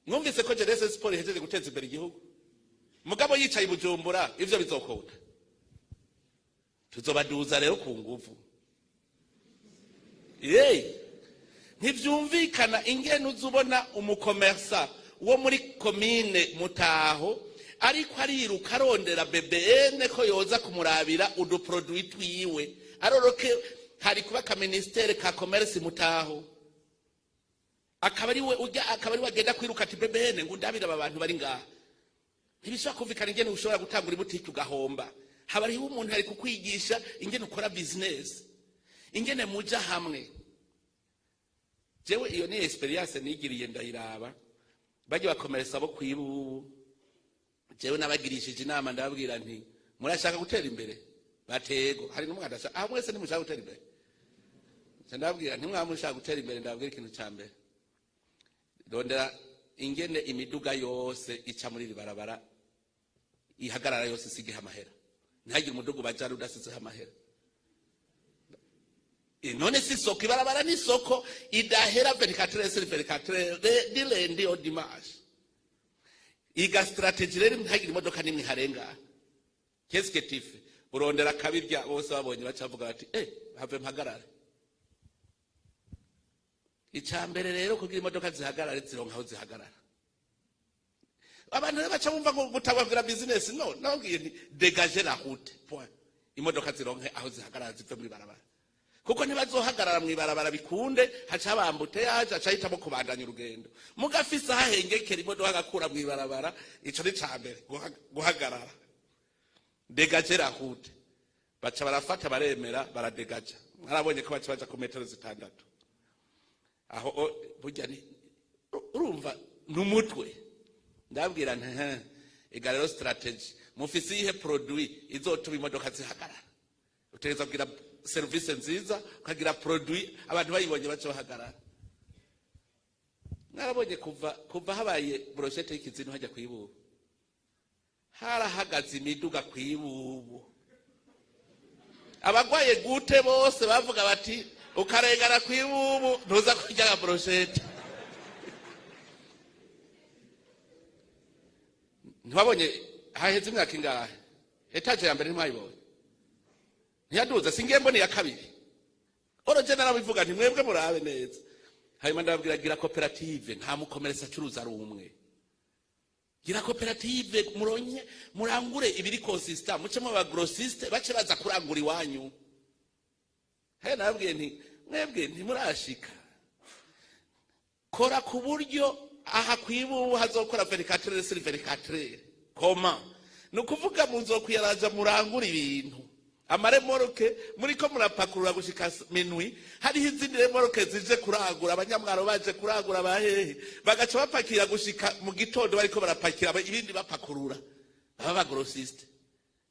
A: mwumvise ko jeunesse sport ihejeje guteza imbere igihugu? Mugabo yicaye i Bujumbura, ivyo bizokunda. Tuzobaduza rero ku nguvu. Yeee, ntivyumvikana ingene uza ubona umu commerçant wo muri komine Mutaho ariko ariruka arondera BBN ko yoza kumurabira udu produits twiwe, aroroke hari kuba ka ministère ka commerce Mutaho, akaba ari we ujya, akaba ari we agenda kwiruka ati: "BBN, ngo ndabire aba bantu bari ngaha." Ntibishobora kumvikana ingene ushobora gutangura ibutike ugahomba. Haba hariho umuntu ari kukwigisha ingene ukora business, ingene muja hamwe. Jewe iyo ni expérience nigiriye, ndayiraba. Bajya bakomeretsa bo kwibubu, jewe nabagirishije inama, ndababwira nti: "Murashaka gutera imbere?" Batego hari n'umwe adashaka. Aho mwese ntimushaka gutera imbere? Nca ndababwira nti: "Mwaba mushaka gutera imbere, ndababwira ikintu ca mbere: rondera ingene imiduga yose ica muri iri barabara ihagarara yose, isigeho amahera. Ntihagire umuduga ubajana udasizeho amahera." None si isoko? Ibarabara ni isoko idahera 24 sur 24, du lundi au dimanche. Iga stratégie rero, ntihagire imodoka n'imwe iharengana. Qu'est-ce que tu fais? Urondera akabirya, bose babonye baca bavuga bati: "Eh, have mpagarare." Icya mbere rero, kugira imodoka zihagarare, zironka aho zihagarara. Abantu rero baca bumva ngo gutababwira business. No nababwiye nti: "Dégagez la route, point. Imodoka zironke aho zihagarara, zive muri barabara, kuko ntibazohagarara mu ibarabara bikunde. Haca haba embouteillage, aca ahitamo kubandanya urugendo. Mugafise aho ahengekera imodoka, agakura mu ibarabara. Ico ni ca mbere, guhagarara. Dégager la route." Baca barafata, baremera, baradegaja. Mwarabonye ko baca baja ku metero 6 aho. Burya ni urumva ni umutwe. Ndabwira nti: "He, ega rero stratégie, mufise iyihe produit izotuma imodoka zihagarara?" Utegereza kugira serivisi nziza, ukagira produit abantu bayibonye baca bahagarara. Mwarabonye kuva habaye brochette y'ikizinu hajya kwibubu, harahagaze imiduga kwibubu. Abagwaye gute bose bavuga bati: "Ukarengana kwibubu, ntuza kurya nka brochette." Ntibabonye haheze imyaka ingahe? Étage ya mbere ntimwayibonye? Ntiyaduze? Singiye mbona iya kabiri. Oroje narabivuga nti: "Mwebwe murabe neza." Hanyuma ndababwira: "Gira koperative. Nta mu commerçant acuruza ari umwe. Gira koperative, muronye murangure ibiri consistant, mucemo aba grossistes, bace baza kurangura iwanyu." Haya, nababwiye nti: "Mwebwe ntimurashika. Kora ku buryo aha kwibubu hazokora 24 sur 24. Koma ni ukuvuga muzokwiyaraja murangura ibintu, ama remorques muriko murapakurura gushika minuit, hariho izindi remorques zije kurangura, abanyamwaro baje kurangura, bahehe, bagaca bapakira gushika mu gitondo, bariko barapakira ibindi bapakurura, baba ba grossistes.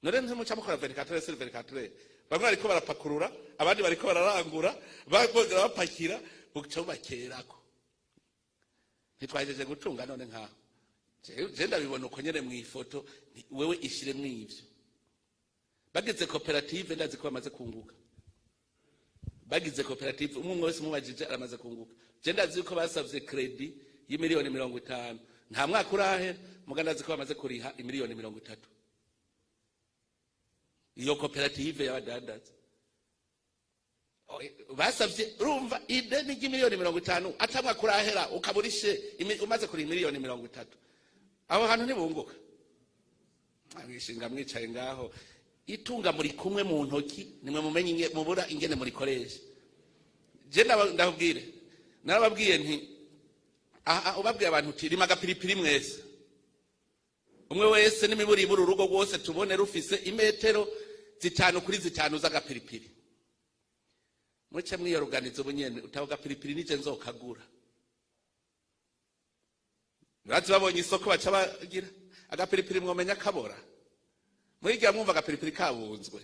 A: None ntimuca mukora 24 sur 24? Bamwe bariko barapakurura, abandi bariko bararangura, bongera bapakira, buca bubakerako. Ntitwahejeje gutunga?" None nkaho je ndabibona uko nyene mw'ifoto. Wewe ishire mw'ivyo. Bagize koperative, ndazi ko bamaze kunguka. Bagize koperative, umwe umwe wese umubajije aramaze kunguka. Je ndazi yuko basavye crédit y'imiliyoni 50, nta mwaka urahera, muga ndazi ko bamaze kuriha imiliyoni 30, iyo koperative y'abadandaza. Basavye, urumva, ideni ry'imiliyoni 50, ata mwaka urahera ukaburishe umaze kuriha imiliyoni 30. Aho hantu ntibunguka? Mwishinga mwicaye ngaho, itunga muri kumwe mu ntoki, nimwe mumenye mubura ingene murikoresha. Je ndababwire, narababwiye nti: "Aha ubabwiye abantu uti: 'Rima agapiripiri mwese, umwe wese n'imiburiburi, urugo rwose tubone rufise imetero 5 kuri 5 z'agapiripiri, muce mwiyoruganiza ubunyene, utaho gapiripiri nije nzokagura.'" Urazi babonye isoko, baca bagira agapiripiri. Mwomenya kabora mwigira mwumva agapiripiri kabunzwe.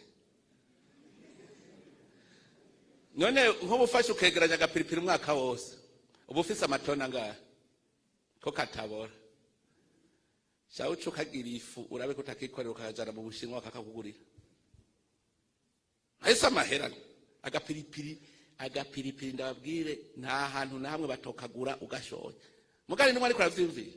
A: None nk'ubu ufashe ukegeranya agapiripiri umwaka wose, uba ufise amatoni angahe ko katabora? Shawe uca ukagira ifu, urabe ko utakikorera, ukakajana mu Bushinwa bakakakugurira. Ese amahera agapiripiri, agapiripiri ndababwire, nta hantu na hamwe batokagura ugashoye. Mugari nimwe ariko aravyumvira.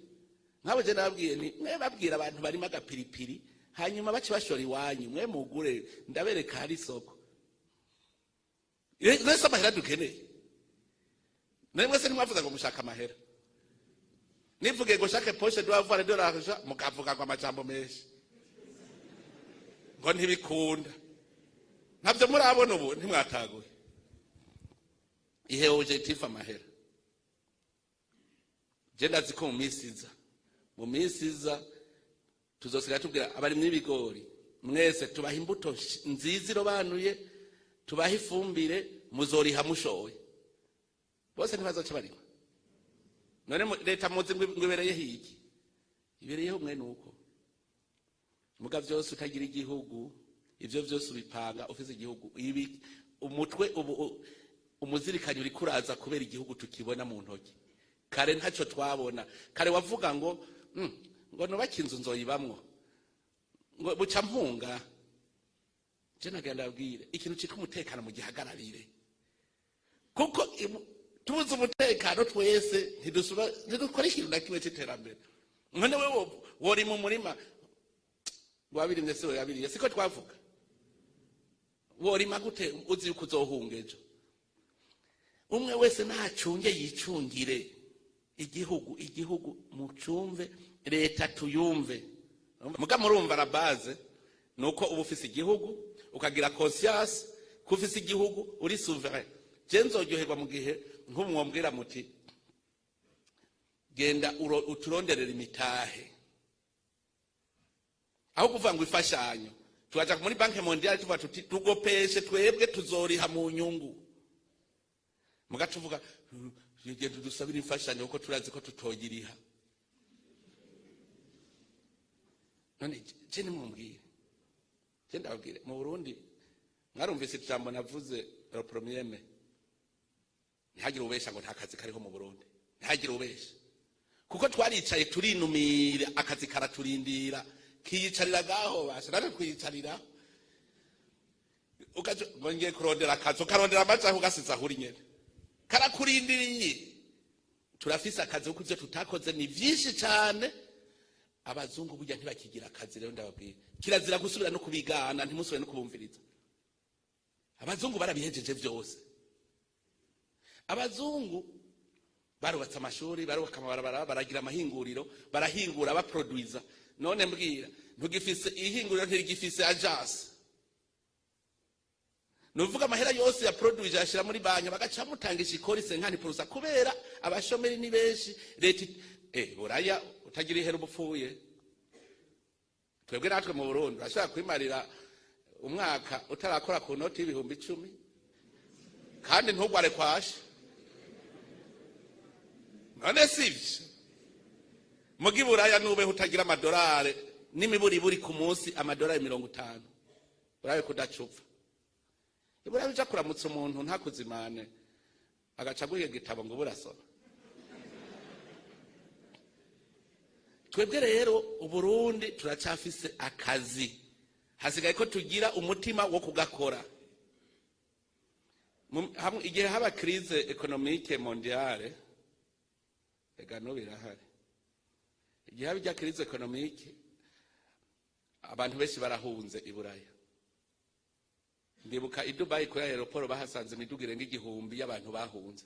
A: Nk'abo je nababwiye ni mwe babwira abantu barimo agapiripiri, hanyuma bace bashora iwanyu, mwe mugure, ndabereka hari isoko. Mwese amahera dukeneye. Nawe mwese ntimwavuze ngo mushaka amahera. Nivuge ngo chaque poche doit avoir de l'argent, mukavuga ngo amajambo menshi, ngo ntibikunda, ntabyo murabona. Ubu ntimwataguye ihe objectif amahera. Je ndazi ko mu minsi iza tuzosiga tubwira abarimyi b'ibigori mwese, tubaha imbuto nziza irobanuye, tubaha ifumbire, muzoriha mushoye. Bose ntibazoca barima. None leta muzi ngo ibereyeho iki? Ibereyeho mwene uko. Muga vyose utagira igihugu, ivyo vyose ubipanga ufise igihugu. Ibi umutwe ubu umuzirikanyi uriko uraza kubera igihugu tukibona mu ntoki. Kare ntacyo twabona. Kare wavuga ngo ngo nubake inzu nzoyibamwo, ngo buca mpunga. Je nagenda ndabwire ikintu citwa umutekano mu gihagararire, kuko tubuze umutekano twese ntidukora ikintu na kimwe c'iterambere. None wewe wori mu murima wabirimye, siwe yabiriye, siko twavuga? Worima gute uzi yuko uzohunga ejo? Umwe wese nacunge, yicungire igihugu. Igihugu mucumve, leta tuyumve. Muga murumva la base nuko uba ufise igihugu, ukagira conscience ko ufise igihugu, uri souverain. Je nzoryoherwa mu gihe nk'ubu mwombwira muti: "Genda uturonderere imitahe." Aho kuvuga ngo ifashanyo, tukaja muri Banque mondiale, tuvuga tuti: "Tugopeshe, twebwe tuzoriha mu nyungu." Muga tuvuga: "Genda dusabire imfashanyo kuko turazi ko tutogiriha." None je nimumbwire, je ndababwire, mu Burundi mwarumvise ijambo navuze le premier mai: ntihagire ubesha ngo nta kazi kariho mu Burundi. Ntihagire ubesha, kuko twaricaye turinumira, akazi karaturindira, kiyicarira gaho basha, natwe twiyicarira. Ukaja ngo ngiye kurondera akazi, ukarondera amajaho, ugasiza aho uri nyene, karakurindiriye. Turafise akazi, kuko ivyo tutakoze ni vyinshi cane. Abazungu burya ntibakigira akazi. Rero ndababwira, kirazira gusubira no kubigana, ntimusubire no kubumviriza. Abazungu barabihejeje vyose. Abazungu barubatse amashuri, barubaka amabarabara, baragira amahinguriro, barahingura, baproduiza. None mbwira, ntugifise ihinguriro, ntirigifise agence. Nuvuga amahera yose ya produit yashira muri banki, bagaca mutangisha ikori 50%, kubera abashomeri ni benshi. Leta buraya utagira ihera ubupfuye. Twebwe natwe mu Burundi urashobora kwimarira umwaka utarakora ku noti y'ibihumbi 10, kandi ntugware kwashe. None sivyo? Mugi buraya nubeho utagira amadolari n'imiburiburi ku munsi amadolari 50, urabe kudacupfa. Iburayi uja kuramutsa umuntu ntakuzimane, agaca aguha igitabo ngo burasoma. Twebwe rero Uburundi turacafise akazi, hasigaye ko tugira umutima wo kugakora. Igihe haba crise économique mondiale, ega no birahari, igihe haba ijya crise économique, abantu benshi barahunze i Buraya. Ndibuka i Dubai kuri aéroport bahasanze imiduga irenga 1000 y'abantu bahunze.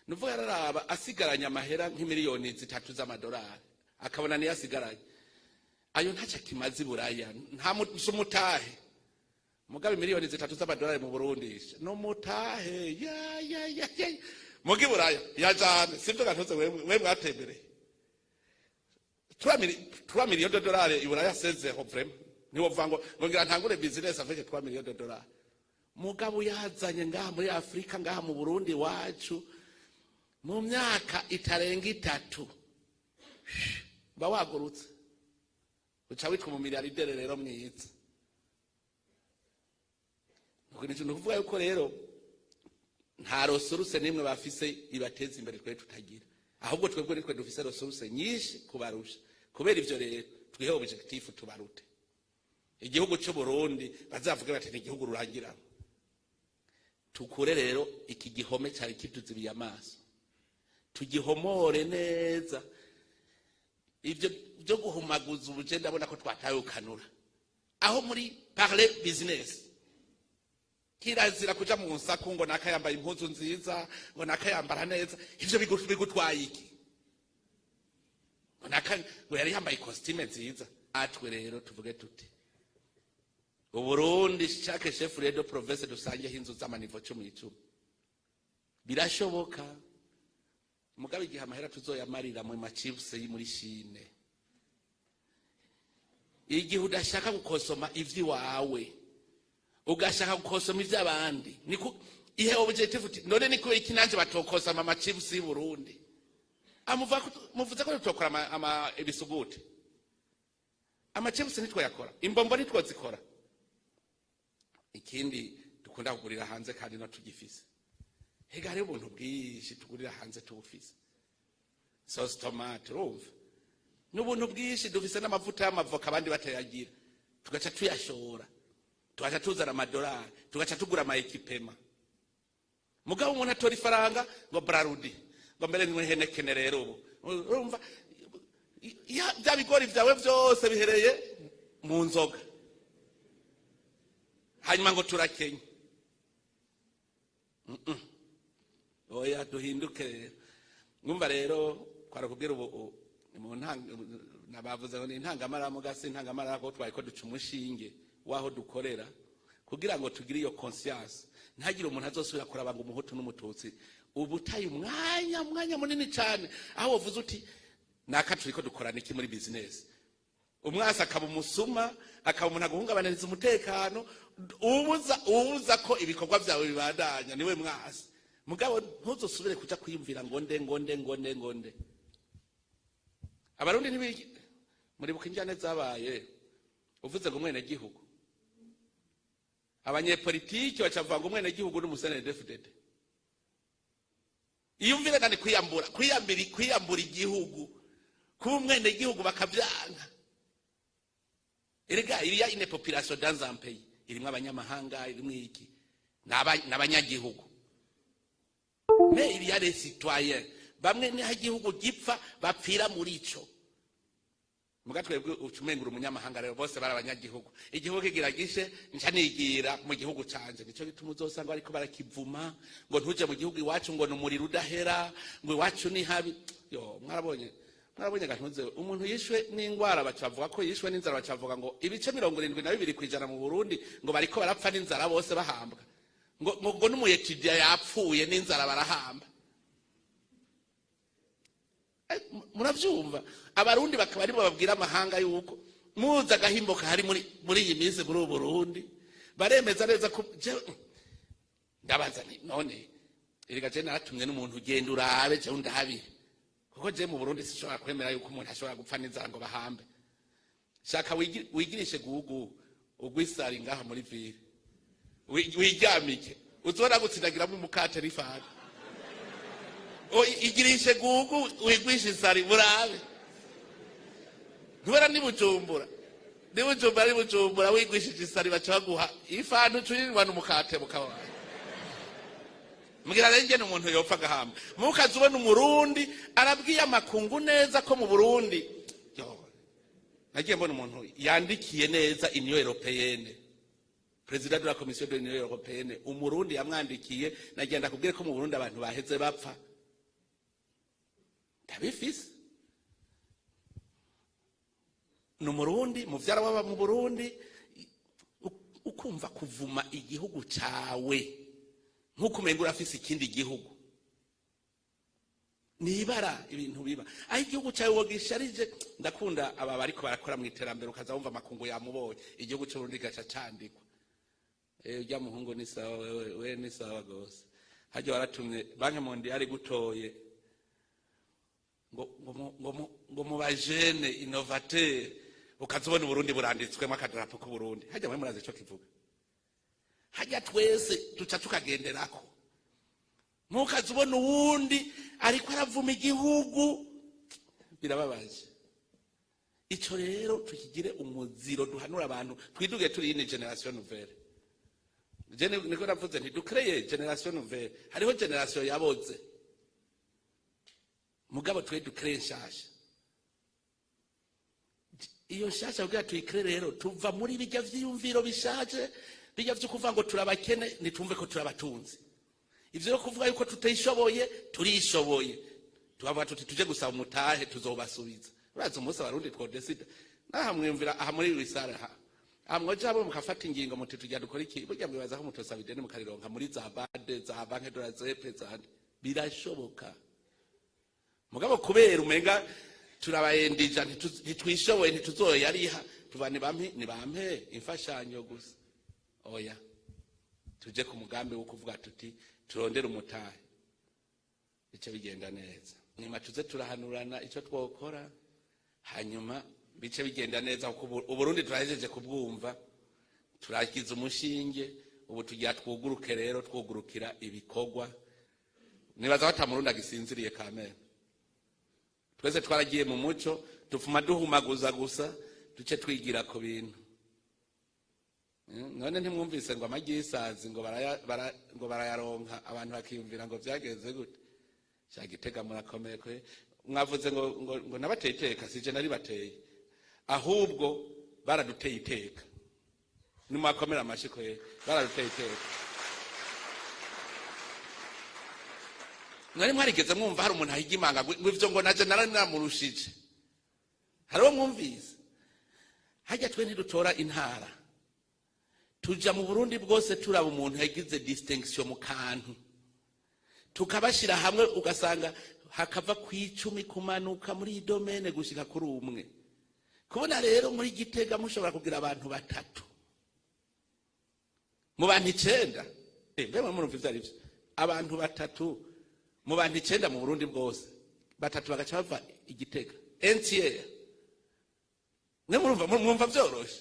A: Nuvuga yararaba asigaranye amahera nk'imiliyoni 3 z'amadolari, akabona niyo asigaranye, ayo ntaco akimaze i Buraya, nta si umutahe. Mugabe miliyoni 3 z'amadolari mu Burundi ni umutahe ya ya ya ya. Muga i Buraya yajane, sivyo gatoze? We mwatembereye, 3 millions de dollars i Buraya sezeho vraiment. Ntiwovuga ngo ngira ntangure business avec 3 millions de dollars. Mugabo yazanye ngaha muri Afrika, ngaha mu Burundi wacu, mu myaka itarenga 3 ba wagurutse, uca witwa umumiliyardere. Rero mwiza, ni ukuvuga yuko rero nta ressource n'imwe bafise ibateza imbere twe tutagira. Ahubwo twebwe nitwe dufise ressource nyinshi kubarusha. Kubera ivyo rero twihe objectif tubarute. Igihugu cy'u Burundi bazavuge bati: "Ni igihugu rurangiramo." Tukure rero iki gihome cyari kituzibiye amaso, tugihomore neza. Ivyo byo guhumaguza ubuje, ndabona ko twataye ukanura aho muri parler business. Kirazira kuja mu nsaku ngo naka yambaye impuzu nziza, ngo naka yambara neza. Ivyo bigutwaye iki? Ngo naka ngo yari yambaye costume nziza. Atwe rero tuvuge tuti Uburundi, chaque chef de province dusangeho inzu z'ama niveau 10 10. Birashoboka. Mugabe igihe amahera tuzoyamarira mu ma chips muri Chine, igihe udashaka gukosoma ivy'iwawe, ugashaka gukosoma ivy'abandi, niko ihe objectif uti none ni kubera iki nanje batokosoma ama chips y'u Burundi? Amuva muvuze ko tutokora ama ibisuguti, ama chips ntitwoyakora, imbombo ntitwozikora. Ikindi dukunda kugurira hanze kandi no tugifise. Hega hariho ubuntu bwinshi tugurira hanze tubufise, sauce tomate, urumva, n'ubuntu bwinshi dufise, n'amavuta y'amavoka abandi batayagira, tugaca tuyashora, tugaca tuzana amadolari, tugaca tugura ama équipements. Mugabo umuntu atora ifaranga ngo Brarudi, ngo mbere ni Heineken. Rero ubu urumva bya bigori vyawe vyose bihereye mu nzoga, hanyuma ngo turakenye. Oya, duhinduke rero. Mwumva rero twarakubwira ubu mu ntanga nabavuze ngo ni intangamara, gasi intangamara, ko twari ko duca umushinge w'aho dukorera kugira ngo tugire iyo conscience, ntagire umuntu azosubira kuraba ngo umuhutu n'umututsi. Ubu utaye umwanya munini cyane aho wavuze uti naka turiko dukorana iki muri business, umwasi akaba umusuma, akaba umuntu aguhungabaniriza umutekano, ubuza ko ibikorwa byawe bibandanya, niwe mwasi. Mugabo ntuzosubire kuja kwiyumvira ngo nde, ngo nde, ngo nde, ngo nde. Abarundi ntibigi muribuka injyane zabaye uvuze ngo umwene gihugu, abanyepolitiki bacavuga ngo umwene gihugu n'umu CNDD-FDD. Iyumvire kandi kwiyambura, kwiyambura igihugu, kuba umwene gihugu bakavyanka. Erega iriya une population dans un pays irimwo abanyamahanga, irimwo iki, n'abanyagihugu, mais il y a des citoyens bamwe niho igihugu gipfa bapfira muri ico. Muga twebwe ucumengura umunyamahanga rero, bose bari abanyagihugu. Igihugu kigira gishe, nca nigira mu gihugu canje. Nico gituma uzosanga bariko barakivuma ngo ntuje mu gihugu iwacu, ngo ni umuriro udahera, ngo iwacu ni habi. Yo, mwarabonye gantuze umuntu yishwe n'ingwara bacavuga ko yishwe n'inzara, bacavuga ngo ibice 72% mu Burundi ngo bariko barapfa n'inzara, bose bahambwa, ngo n'umu étudiant yapfuye n'inzara barahamba. Muravyumva, abarundi bakaba aribo babwira amahanga yuko muzi agahimbo kahari muri iyi minsi muri ubu Burundi. Baremeza neza ko ndabaza nti none erega je naratumye n'umuntu, ugenda urabe, jewe ndabire, kuko je mu Burundi sinshobora kwemera yuko umuntu ashobora gupfa n'inzara ngo bahambe. Shaka wigirishe gugu ugwisari ngaha muri ville, wiryamike, uzobona gutsindagiramo umukate n'ifanta. Igirishe gugu wigwishe isari murabe. Ntubona ni Bujumbura, ni Bujumbura, ni Bujumbura, wigwishije isari baca baguha ifanta, ucuyinywa n'umukate mukabaye. Mbwira rero ingene umuntu yopfa agahamba. Mukaza ubona umurundi arabwiye amakungu neza ko mu Burundi. Yo, nagiye mbona umuntu yandikiye neza Union européenne, président de la Commission de l'Union européenne, umurundi yamwandikiye. Nagiye ndakubwire ko mu Burundi abantu baheze bapfa, ndabifise. Ni umurundi muvyara waba mu Burundi. Ukumva kuvuma igihugu cawe nk'uko umenga urafise ikindi gihugu, nibara ibintu biba aho igihugu cyawe wogisharije. Ndakunda aba bariko barakora mu iterambere, ukaza wumva amakungu yamubonye, igihugu c'Uburundi gaca candikwa. Urya muhungu ni sawa, wewe we ni sawa gose. Harya waratumye Banque mondiale gutoye ngo mu ba jeunes innovateurs, ukaza ubona Uburundi buranditswemo akadarapo k'Uburundi. Harya mwe murazi ico kivuga? Harya twese duca tukagenderako. Ntukaze ubona uwundi ariko aravuma igihugu, birababaje. Ico rero tukigire umuziro, duhanura abantu, twiduge turi yini génération nouvelle. Je niko navuze nti dukreye génération nouvelle. Hariho génération yaboze, mugabo twe dukreye nshasha. Iyo nshasha kugira tuyikore rero, tuva muri bijya vyiyumviro bishaje, bijya vyo kuvuga ngo turabakene, nitumve ko turabatunzi. Ivyo ryo kuvuga yuko tutishoboye, turishoboye. Tukavuga tuti tuje gusaba umutahe, tuzobasubiza. Urazi umunsi Abarundi twodesida naha, mwiyumvira aha muri wisare aha, aha mwoja hamwe mukafata ingingo muti tujya dukora iki, burya mwibaza ko mutosaba ideni mukarironka muri za BAD, za Banque de la ZEP, za birashoboka. Mugabo kubera umenga turabayendija, ntitwishoboye, ntituzoyariha, tuva nibampe, nibampe imfashanyo gusa. Oya, tuje ku mugambi wo kuvuga tuti turondere umutahe, bice bigenda neza. Nyuma tuze turahanurana icyo twokora, hanyuma bice bigenda neza, kuko Uburundi turahejeje kubwumva, turagize umushinge. Ubu tugira twuguruke rero, twugurukira ibikorwa. Nibaza ko ata Murundi agisinziriye kamere. Twese twaragiye mu muco, tupfuma duhumaguza gusa, duce twigira ku bintu. None ntimwumvise ngo amagi y'isazi ngo ngo barayaronka, abantu bakiyumvira ngo vyagenze gute? Sha Gitega murakomeye kwe. Mwavuze ngo nabateye iteka, sije nari bateye, ahubwo baraduteye iteka. Nimwakomera amashi kwe, baraduteye iteka. Mwari mwarigeze mwumva hari umuntu ahiga imanga ngo ivyo ngo naje nari namurushije? Hariho mwumvise? Hajya twe ntidutora intara, tuja mu Burundi bwose, turaba umuntu yagize distinction mu kantu, tukabashira hamwe, ugasanga hakava ku 10 kumanuka muri iyi domaine gushika kuri umwe. Kubona rero muri Gitega mushobora kugira abantu batatu mu bantu 9, mbe murumva ivyo ari vyo? Abantu batatu mu bantu 9 mu Burundi bwose, batatu bagaca bava Igitega entière. Mwe murumva, mwumva vyoroshe?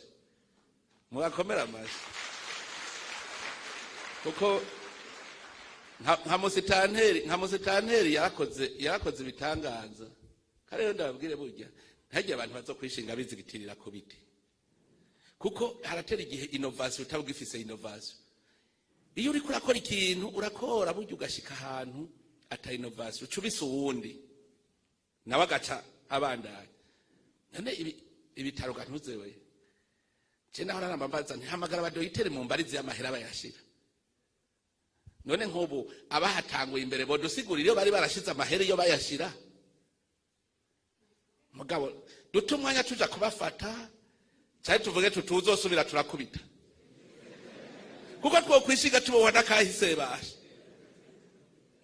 A: Mubakomera amashi, kuko nka musitanteri yarakoze ibitangaza. Kandi rero ndababwire, burya ntihagire abantu bazokwishinga bizigitirira ku biti, kuko haratera igihe innovation utaba ugifise. Innovation, iyo uriko urakora ikintu, urakora burya ugashika ahantu ata innovation, uca ubisa uwundi nawe agaca abandanya. None ibitaro gantuzewe, je naho naramba mbaza, ntihamagara abadoyitere mu mbarizi y'amahera bayashira. None nk'ubu abahatanguye imbere bodusigurira iyo bari barashize amahera, iyo bayashira? Mugabo dute umwanya tuja kubafata, cyari tuvuge tutuzosubira, turakubita, kuko twokwishiga tubohwa n'akahise basha.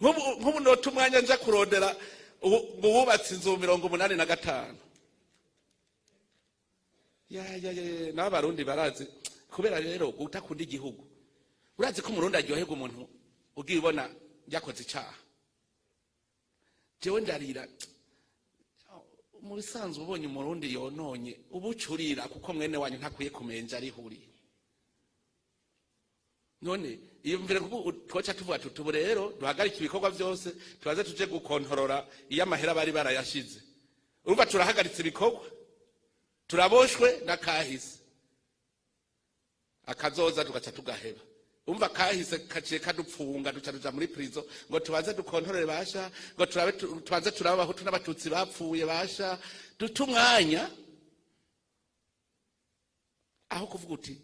A: Nk'ubu nota umwanya nja kurondera ngo wubatse inzu 85. Ya ya ya, n'Abarundi barazi kubera rero utakunda igihugu. Urazi ko Umurundi aryoherwa umuntu ugiye ubona yakoze icaha? Jewe ndarira mu bisanzwe ubonye Umurundi yononye, ubucurira, kuko mwene wanyu ntakwiye kumenja arihuri. None iyo mvire kuko twoca tuvuga tuti ubu rero duhagarike ibikorwa byose, tubaze tuje gukontorora iyo amahera bari barayashize. Urumva turahagaritse ibikorwa, turaboshwe n'akahise, akazoza tugaca tugaheba. Umva kahise kaciye kadupfunga, duca tuja muri prison ngo tubanze dukontorore basha, ngo turabe tubanze turabe Abahutu n'Abatutsi bapfuye basha. Dute umwanya aho kuvuga uti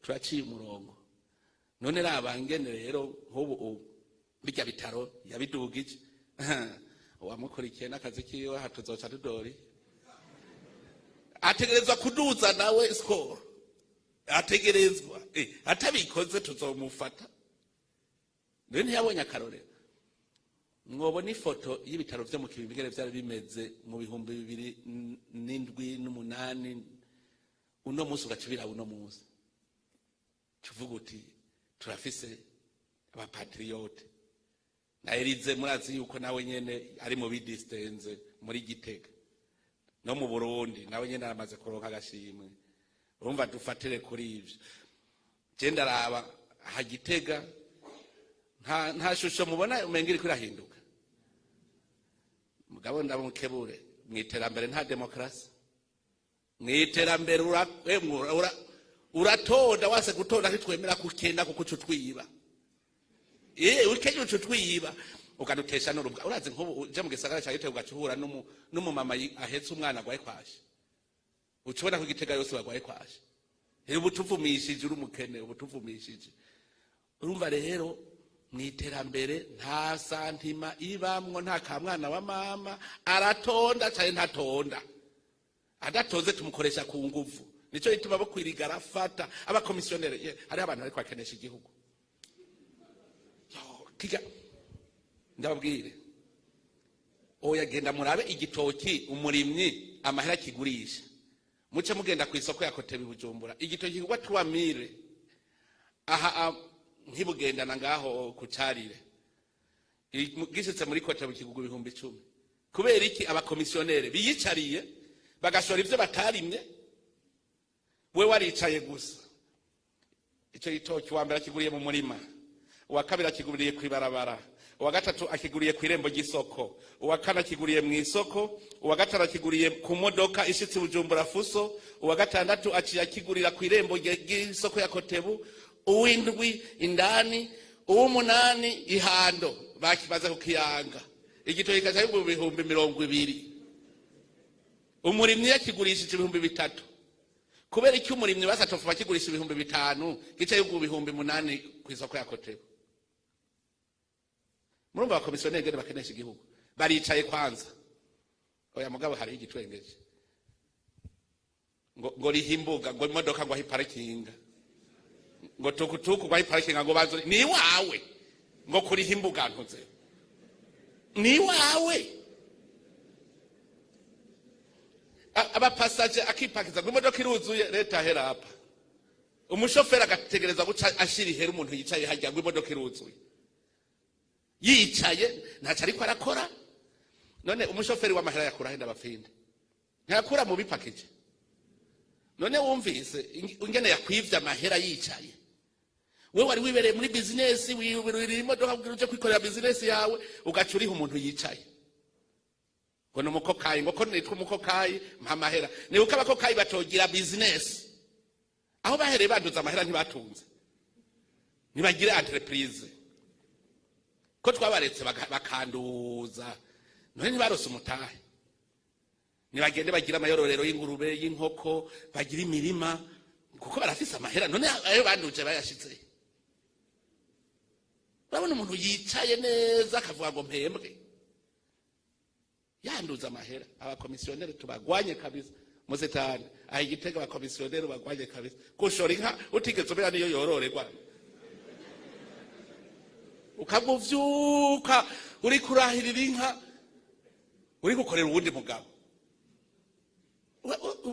A: turaciye umurongo. None raba ngene rero nk'ubu ubu bijya bitaro yabidugije, uwamukurikiye n'akazi kiwe aha tuzoca tudori ategerezwa kuduza nawe score, ategerezwa atabikoze tuzomufata. Rero ntiyabonye akarorero. Mwobona ifoto y'ibitaro vyo mu Kibimba ingene vyari bimeze mu 2007 n'umunani, uno munsi ugaca ubiraba uno munsi, tuvuga uti turafise abapatriote. Na Elize murazi yuko nawe nyene ari mu bidistenze muri Gitega no mu Burundi, nawe nyene aramaze kuronka agashimwe. Urumva dufatire kuri ivyo. Je ndaraba aha Gitega, nta shusho mubona umenga iriko irahinduka. Mugabo ndamukebure, mw'iterambere nta demokarasi. Mw'iterambere uratonda, wase gutonda ntitwemera kukenda, kuko uca utwiba. Ukenya uca utwiba, ukadutesha n'urubwa. Urazi nk'ubu uje mu gisagara ca Gitega ugaca uhura n'umumama ahetse umwana agwaye kwashi. Uca ubona ko Igitega yose bagwaye kwaje. Ubu tuvumishije uri umukene, ubu tuvumishije. Urumva rero, mu iterambere nta sentiment ibamwo, nta kamwana wa mama. Aratonda cyane, ntatonda. Adatonze tumukoresha ku nguvu. Nico gituma bo kwiriga arafata abakomisiyoneri. Hariho abantu bariko bakenesha igihugu. Yo, kirya ndababwire, oya, genda murabe igitoki, umurimyi amahera akigurisha. Muce mugenda ku isoko ya COTEBU Bujumbura, igitoki kigwa 3000. Aha ntibugendana ngaho ku Carire. Gishitse muri COTEBU kigugwa 10,000. Kubera iki? Abakomisiyoneri biyicariye bagashora ivyo batarimye. We waricaye gusa. Ico gitoki, uwa mbere akiguriye mu murima, uwa kabiri akiguriye kw'ibarabara, uwa gatatu akiguriye kw'irembo ry'isoko, uwa kane akiguriye mu isoko, uwa gatanu akiguriye ku modoka ishitse i Bujumbura Fuso, uwa gatandatu aciye akigurira kw'irembo ry'isoko ya COTEBU, uw'indwi indani, uw'umunani ihando bakimaze kukiyanga. Igitoki kaca mu 20,000, umurimyi yakigurishije 3000. Kubera iki umurimyi basatofu bakigurisha 5000, gica yugura 8000 ku isoko ya COTEBU? Murumva abakomisiyoneri ngene bakenesha igihugu? Baricaye kwanza. Oya, mugabo hariho igitwengeje ngo riha imbuga, ngo imodoka, ngo aho iparikinga, ngo tukutuku, ngo aho iparikinga, ngo banzo ni iwawe, ngo kuriha imbuga ntuze ni iwawe. Abapasaje akipakiza ngo imodoka iruzuye, leta hera hapa. Umushoferi agategereza guca ashira ihera umuntu yicaye hajya, ngo imodoka iruzuye, yicaye ntacyo ariko arakora. None umushoferi w'amahera yakura he? Ndabapfinde, ntiyakura mu bipakije. None wumvise ingene yakwivye amahera yicaye? We wari wibereye muri bizinesi, wirira imodoka kugira uje kwikorera bizinesi yawe, ugaca uriha umuntu yicaye ngo ni umukokayi, ngo ko nitwa umukokayi mpa amahera. Nibuka abakokayi batogira bizinesi. Aho bahereye banduza amahera, ntibatunze, ntibagire entreprise. Ko twabaretse bakanduza, none ntibarose umutahe? Nibagende bagire amayororero y'ingurube, y'inkoko, bagire imirima, kuko barafise amahera. None ayo banduje bayashize? Urabona umuntu yicaye neza akavuga ngo mpembwe, yanduza amahera. Abakomisiyoneri tubagwanye kabisa. Musetani aha Igitega, abakomisiyoneri bagwanye kabisa. Gushora inka utigeze umenya niyo yororerwa, ukamuvyuka uri kurahirira inka, uri gukorera uwundi mugabo.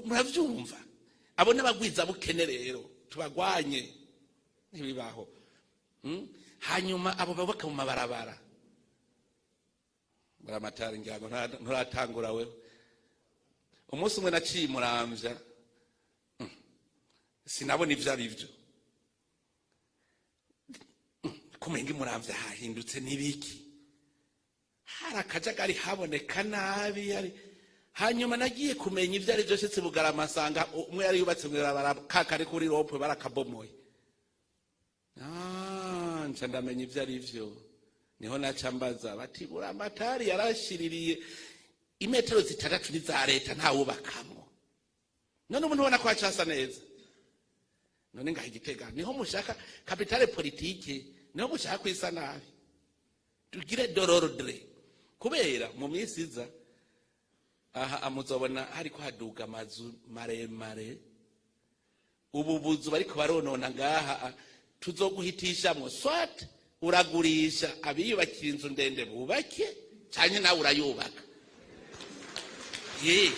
A: Muravyumva? Abo n'abagwiza bukene rero tubagwanye, ntibibaho. Hanyuma abo babaka mu mabarabara, buramatari, ngira ngo nturatangura wewe. Umunsi umwe naciye Muramvya, sinabona ivyo ari vyo. Kumenga Imuramvya hahindutse n'ibiki? Hari akajagari, haboneka nabi hari. Hanyuma nagiye kumenya ibyo ari byo shitse Bugarama, nsanga umwe yari yubatse mw'ibarabara kakari kuri rond-point, barakabomoye. Ah, nca ndamenya ibyo ari byo. Niho naca mbaza bati buramatari yarashiririye imetero 6 ni za leta, ntawubakamwo. None ubu ntubona ko haca neza? None ngaha Igitega niho mushaka capitale politique, niho mushaka kwisa nabi. Tugire de l'ordre, kubera mu minsi iza aha amuzobona hariko haduga amazu maremare. Ubu buzu bariko baronona ngaha tuzoguhitishamwo. Soit uragurisha abiyubakira inzu ndende bubake, canke nawe urayubaka. Ye.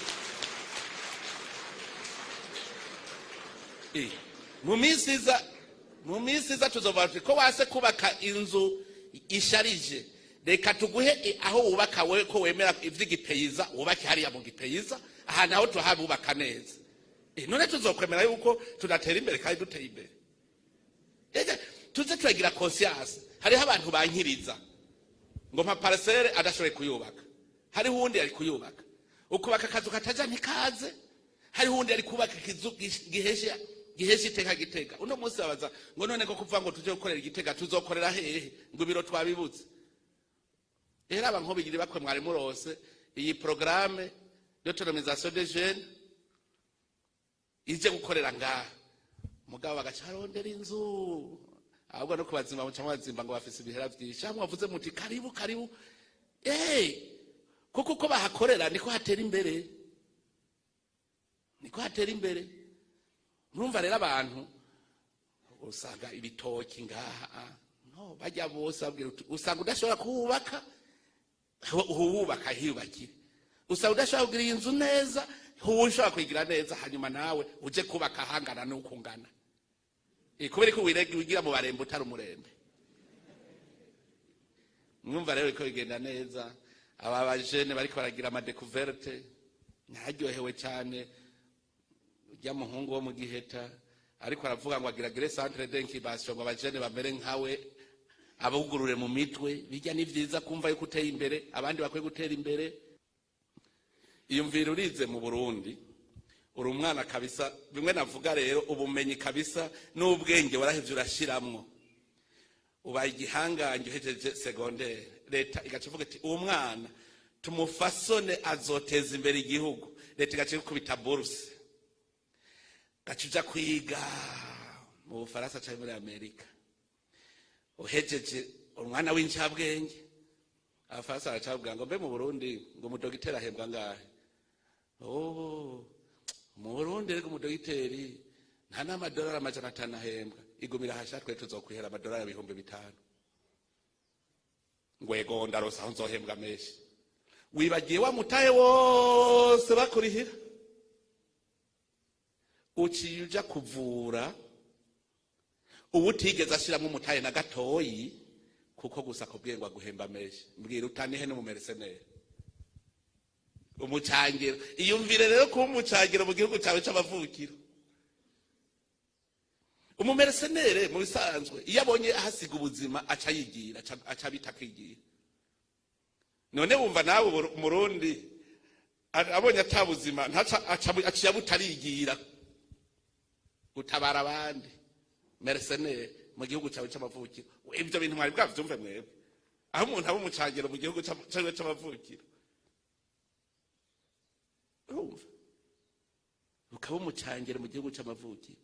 A: Mu minsi iza tuzova tuti ko wase kubaka inzu isharije, reka tuguhe aho wubaka wewe, ko wemera ivy'igipeyiza, wubake hariya mu gipeyiza, ahantu aho tuhabubaka neza. None tuzokwemera yuko tudatera imbere kandi duteye imbere? Ega, tuze turagira conscience. Hariho abantu bankiriza ngo mpa parcelle adashoboye kuyubaka, hariho uwundi yari kuyubaka. Ukubaka akazu kataja ntikaze, hariho uwundi yari kubaka ikizu gihesha iteka Gitega. Uno munsi babaza ngo none ko kuvuga ngo tuje gukorera Igitega, tuzokorera hehe? Ngo ibiro twabibuze. Rero aba nk'ubigira bakwe, mwari murose iyi programme d'autonomisation des jeunes. Ije gukorera ngaha, mugabo bagaca arondera inzu, ahubwo no kubazimba muca mubazimba ngo bafise ibihera vyinshi. Hamwe wavuze muti: "Karibu, karibu." Kuko uko bahakorera niko hatera imbere, niko hatera imbere. Murumva rero, abantu usanga ibitoki ngaha, no bajya bose babwira uti: "Usanga udashobora kuwubaka, huwubaka hiyubakire. Usanga udashobora kugira iyi nzu neza, huwe ushobora kuyigira neza, hanyuma nawe uje kubaka ahangana n'uko ungana." Kubera ko wigira mu barembe utari umurembe. Mwumva rero ko bigenda neza. Aba bajene bariko baragira ama découvertes, ntaryohewe cyane. Ujya muhungu wo mu Giheta ariko aravuga ngo agira gire centre d'incubation, ngo abajene bamere nkawe, abugurure mu mitwe. Bijya ni vyiza kumva yuko uteye imbere, abandi bakwiye gutera imbere. Iyumvira urize mu Burundi, uri umwana kabisa. Bimwe navuga rero, ubumenyi kabisa n'ubwenge warahevye urashiramwo, ubaye igihangange, uhejeje secondaire, leta igaca ivuga iti: "Uwo mwana tumufasone, azoteza imbere igihugu." Leta igaca ikubita bourse, gaca uja kwiga mu Bufaransa canke muri Amerika. Uhejeje, umwana w'incabwenge, Abafaransa baracavuga ngo: "Mbe mu Burundi ngo umudogiteri ahembwa ngahe?" "Oh, mu Burundi rero umudogiteri nta n'amadolari 500 ahembwa. Igumira hasha, twe tuzokwihera amadolari 5000." Ngwego, ndarosa aho nzohembwa menshi. Wibagiye wa mutahe wose bakurihira, uciye uja kuvura ubu utigeze ashiramo umutahe na gatoyi, kuko gusa akubwiye ngo aguhemba menshi. Mbwira, utanihe n'umu mercenaire, umucangiro? Iyumvire rero kuba umucangiro mu gihugu cyawe c'amavukiro. Umu mercenaire mu bisanzwe, iyo abonye ahasiga ubuzima, aca yigira, aca bita akigira. None wumva nawe Umurundi abonye ata buzima, ntaca aciye butarigira gutabara abandi, mercenaire mu gihugu cyawe c'amavukiro. Ibyo bintu mwari bwavyumve mwebwe, aho umuntu aba umucangiro mu gihugu cawe c'amavukiro? Urumva, ukaba umucangiro mu gihugu c'amavukiro.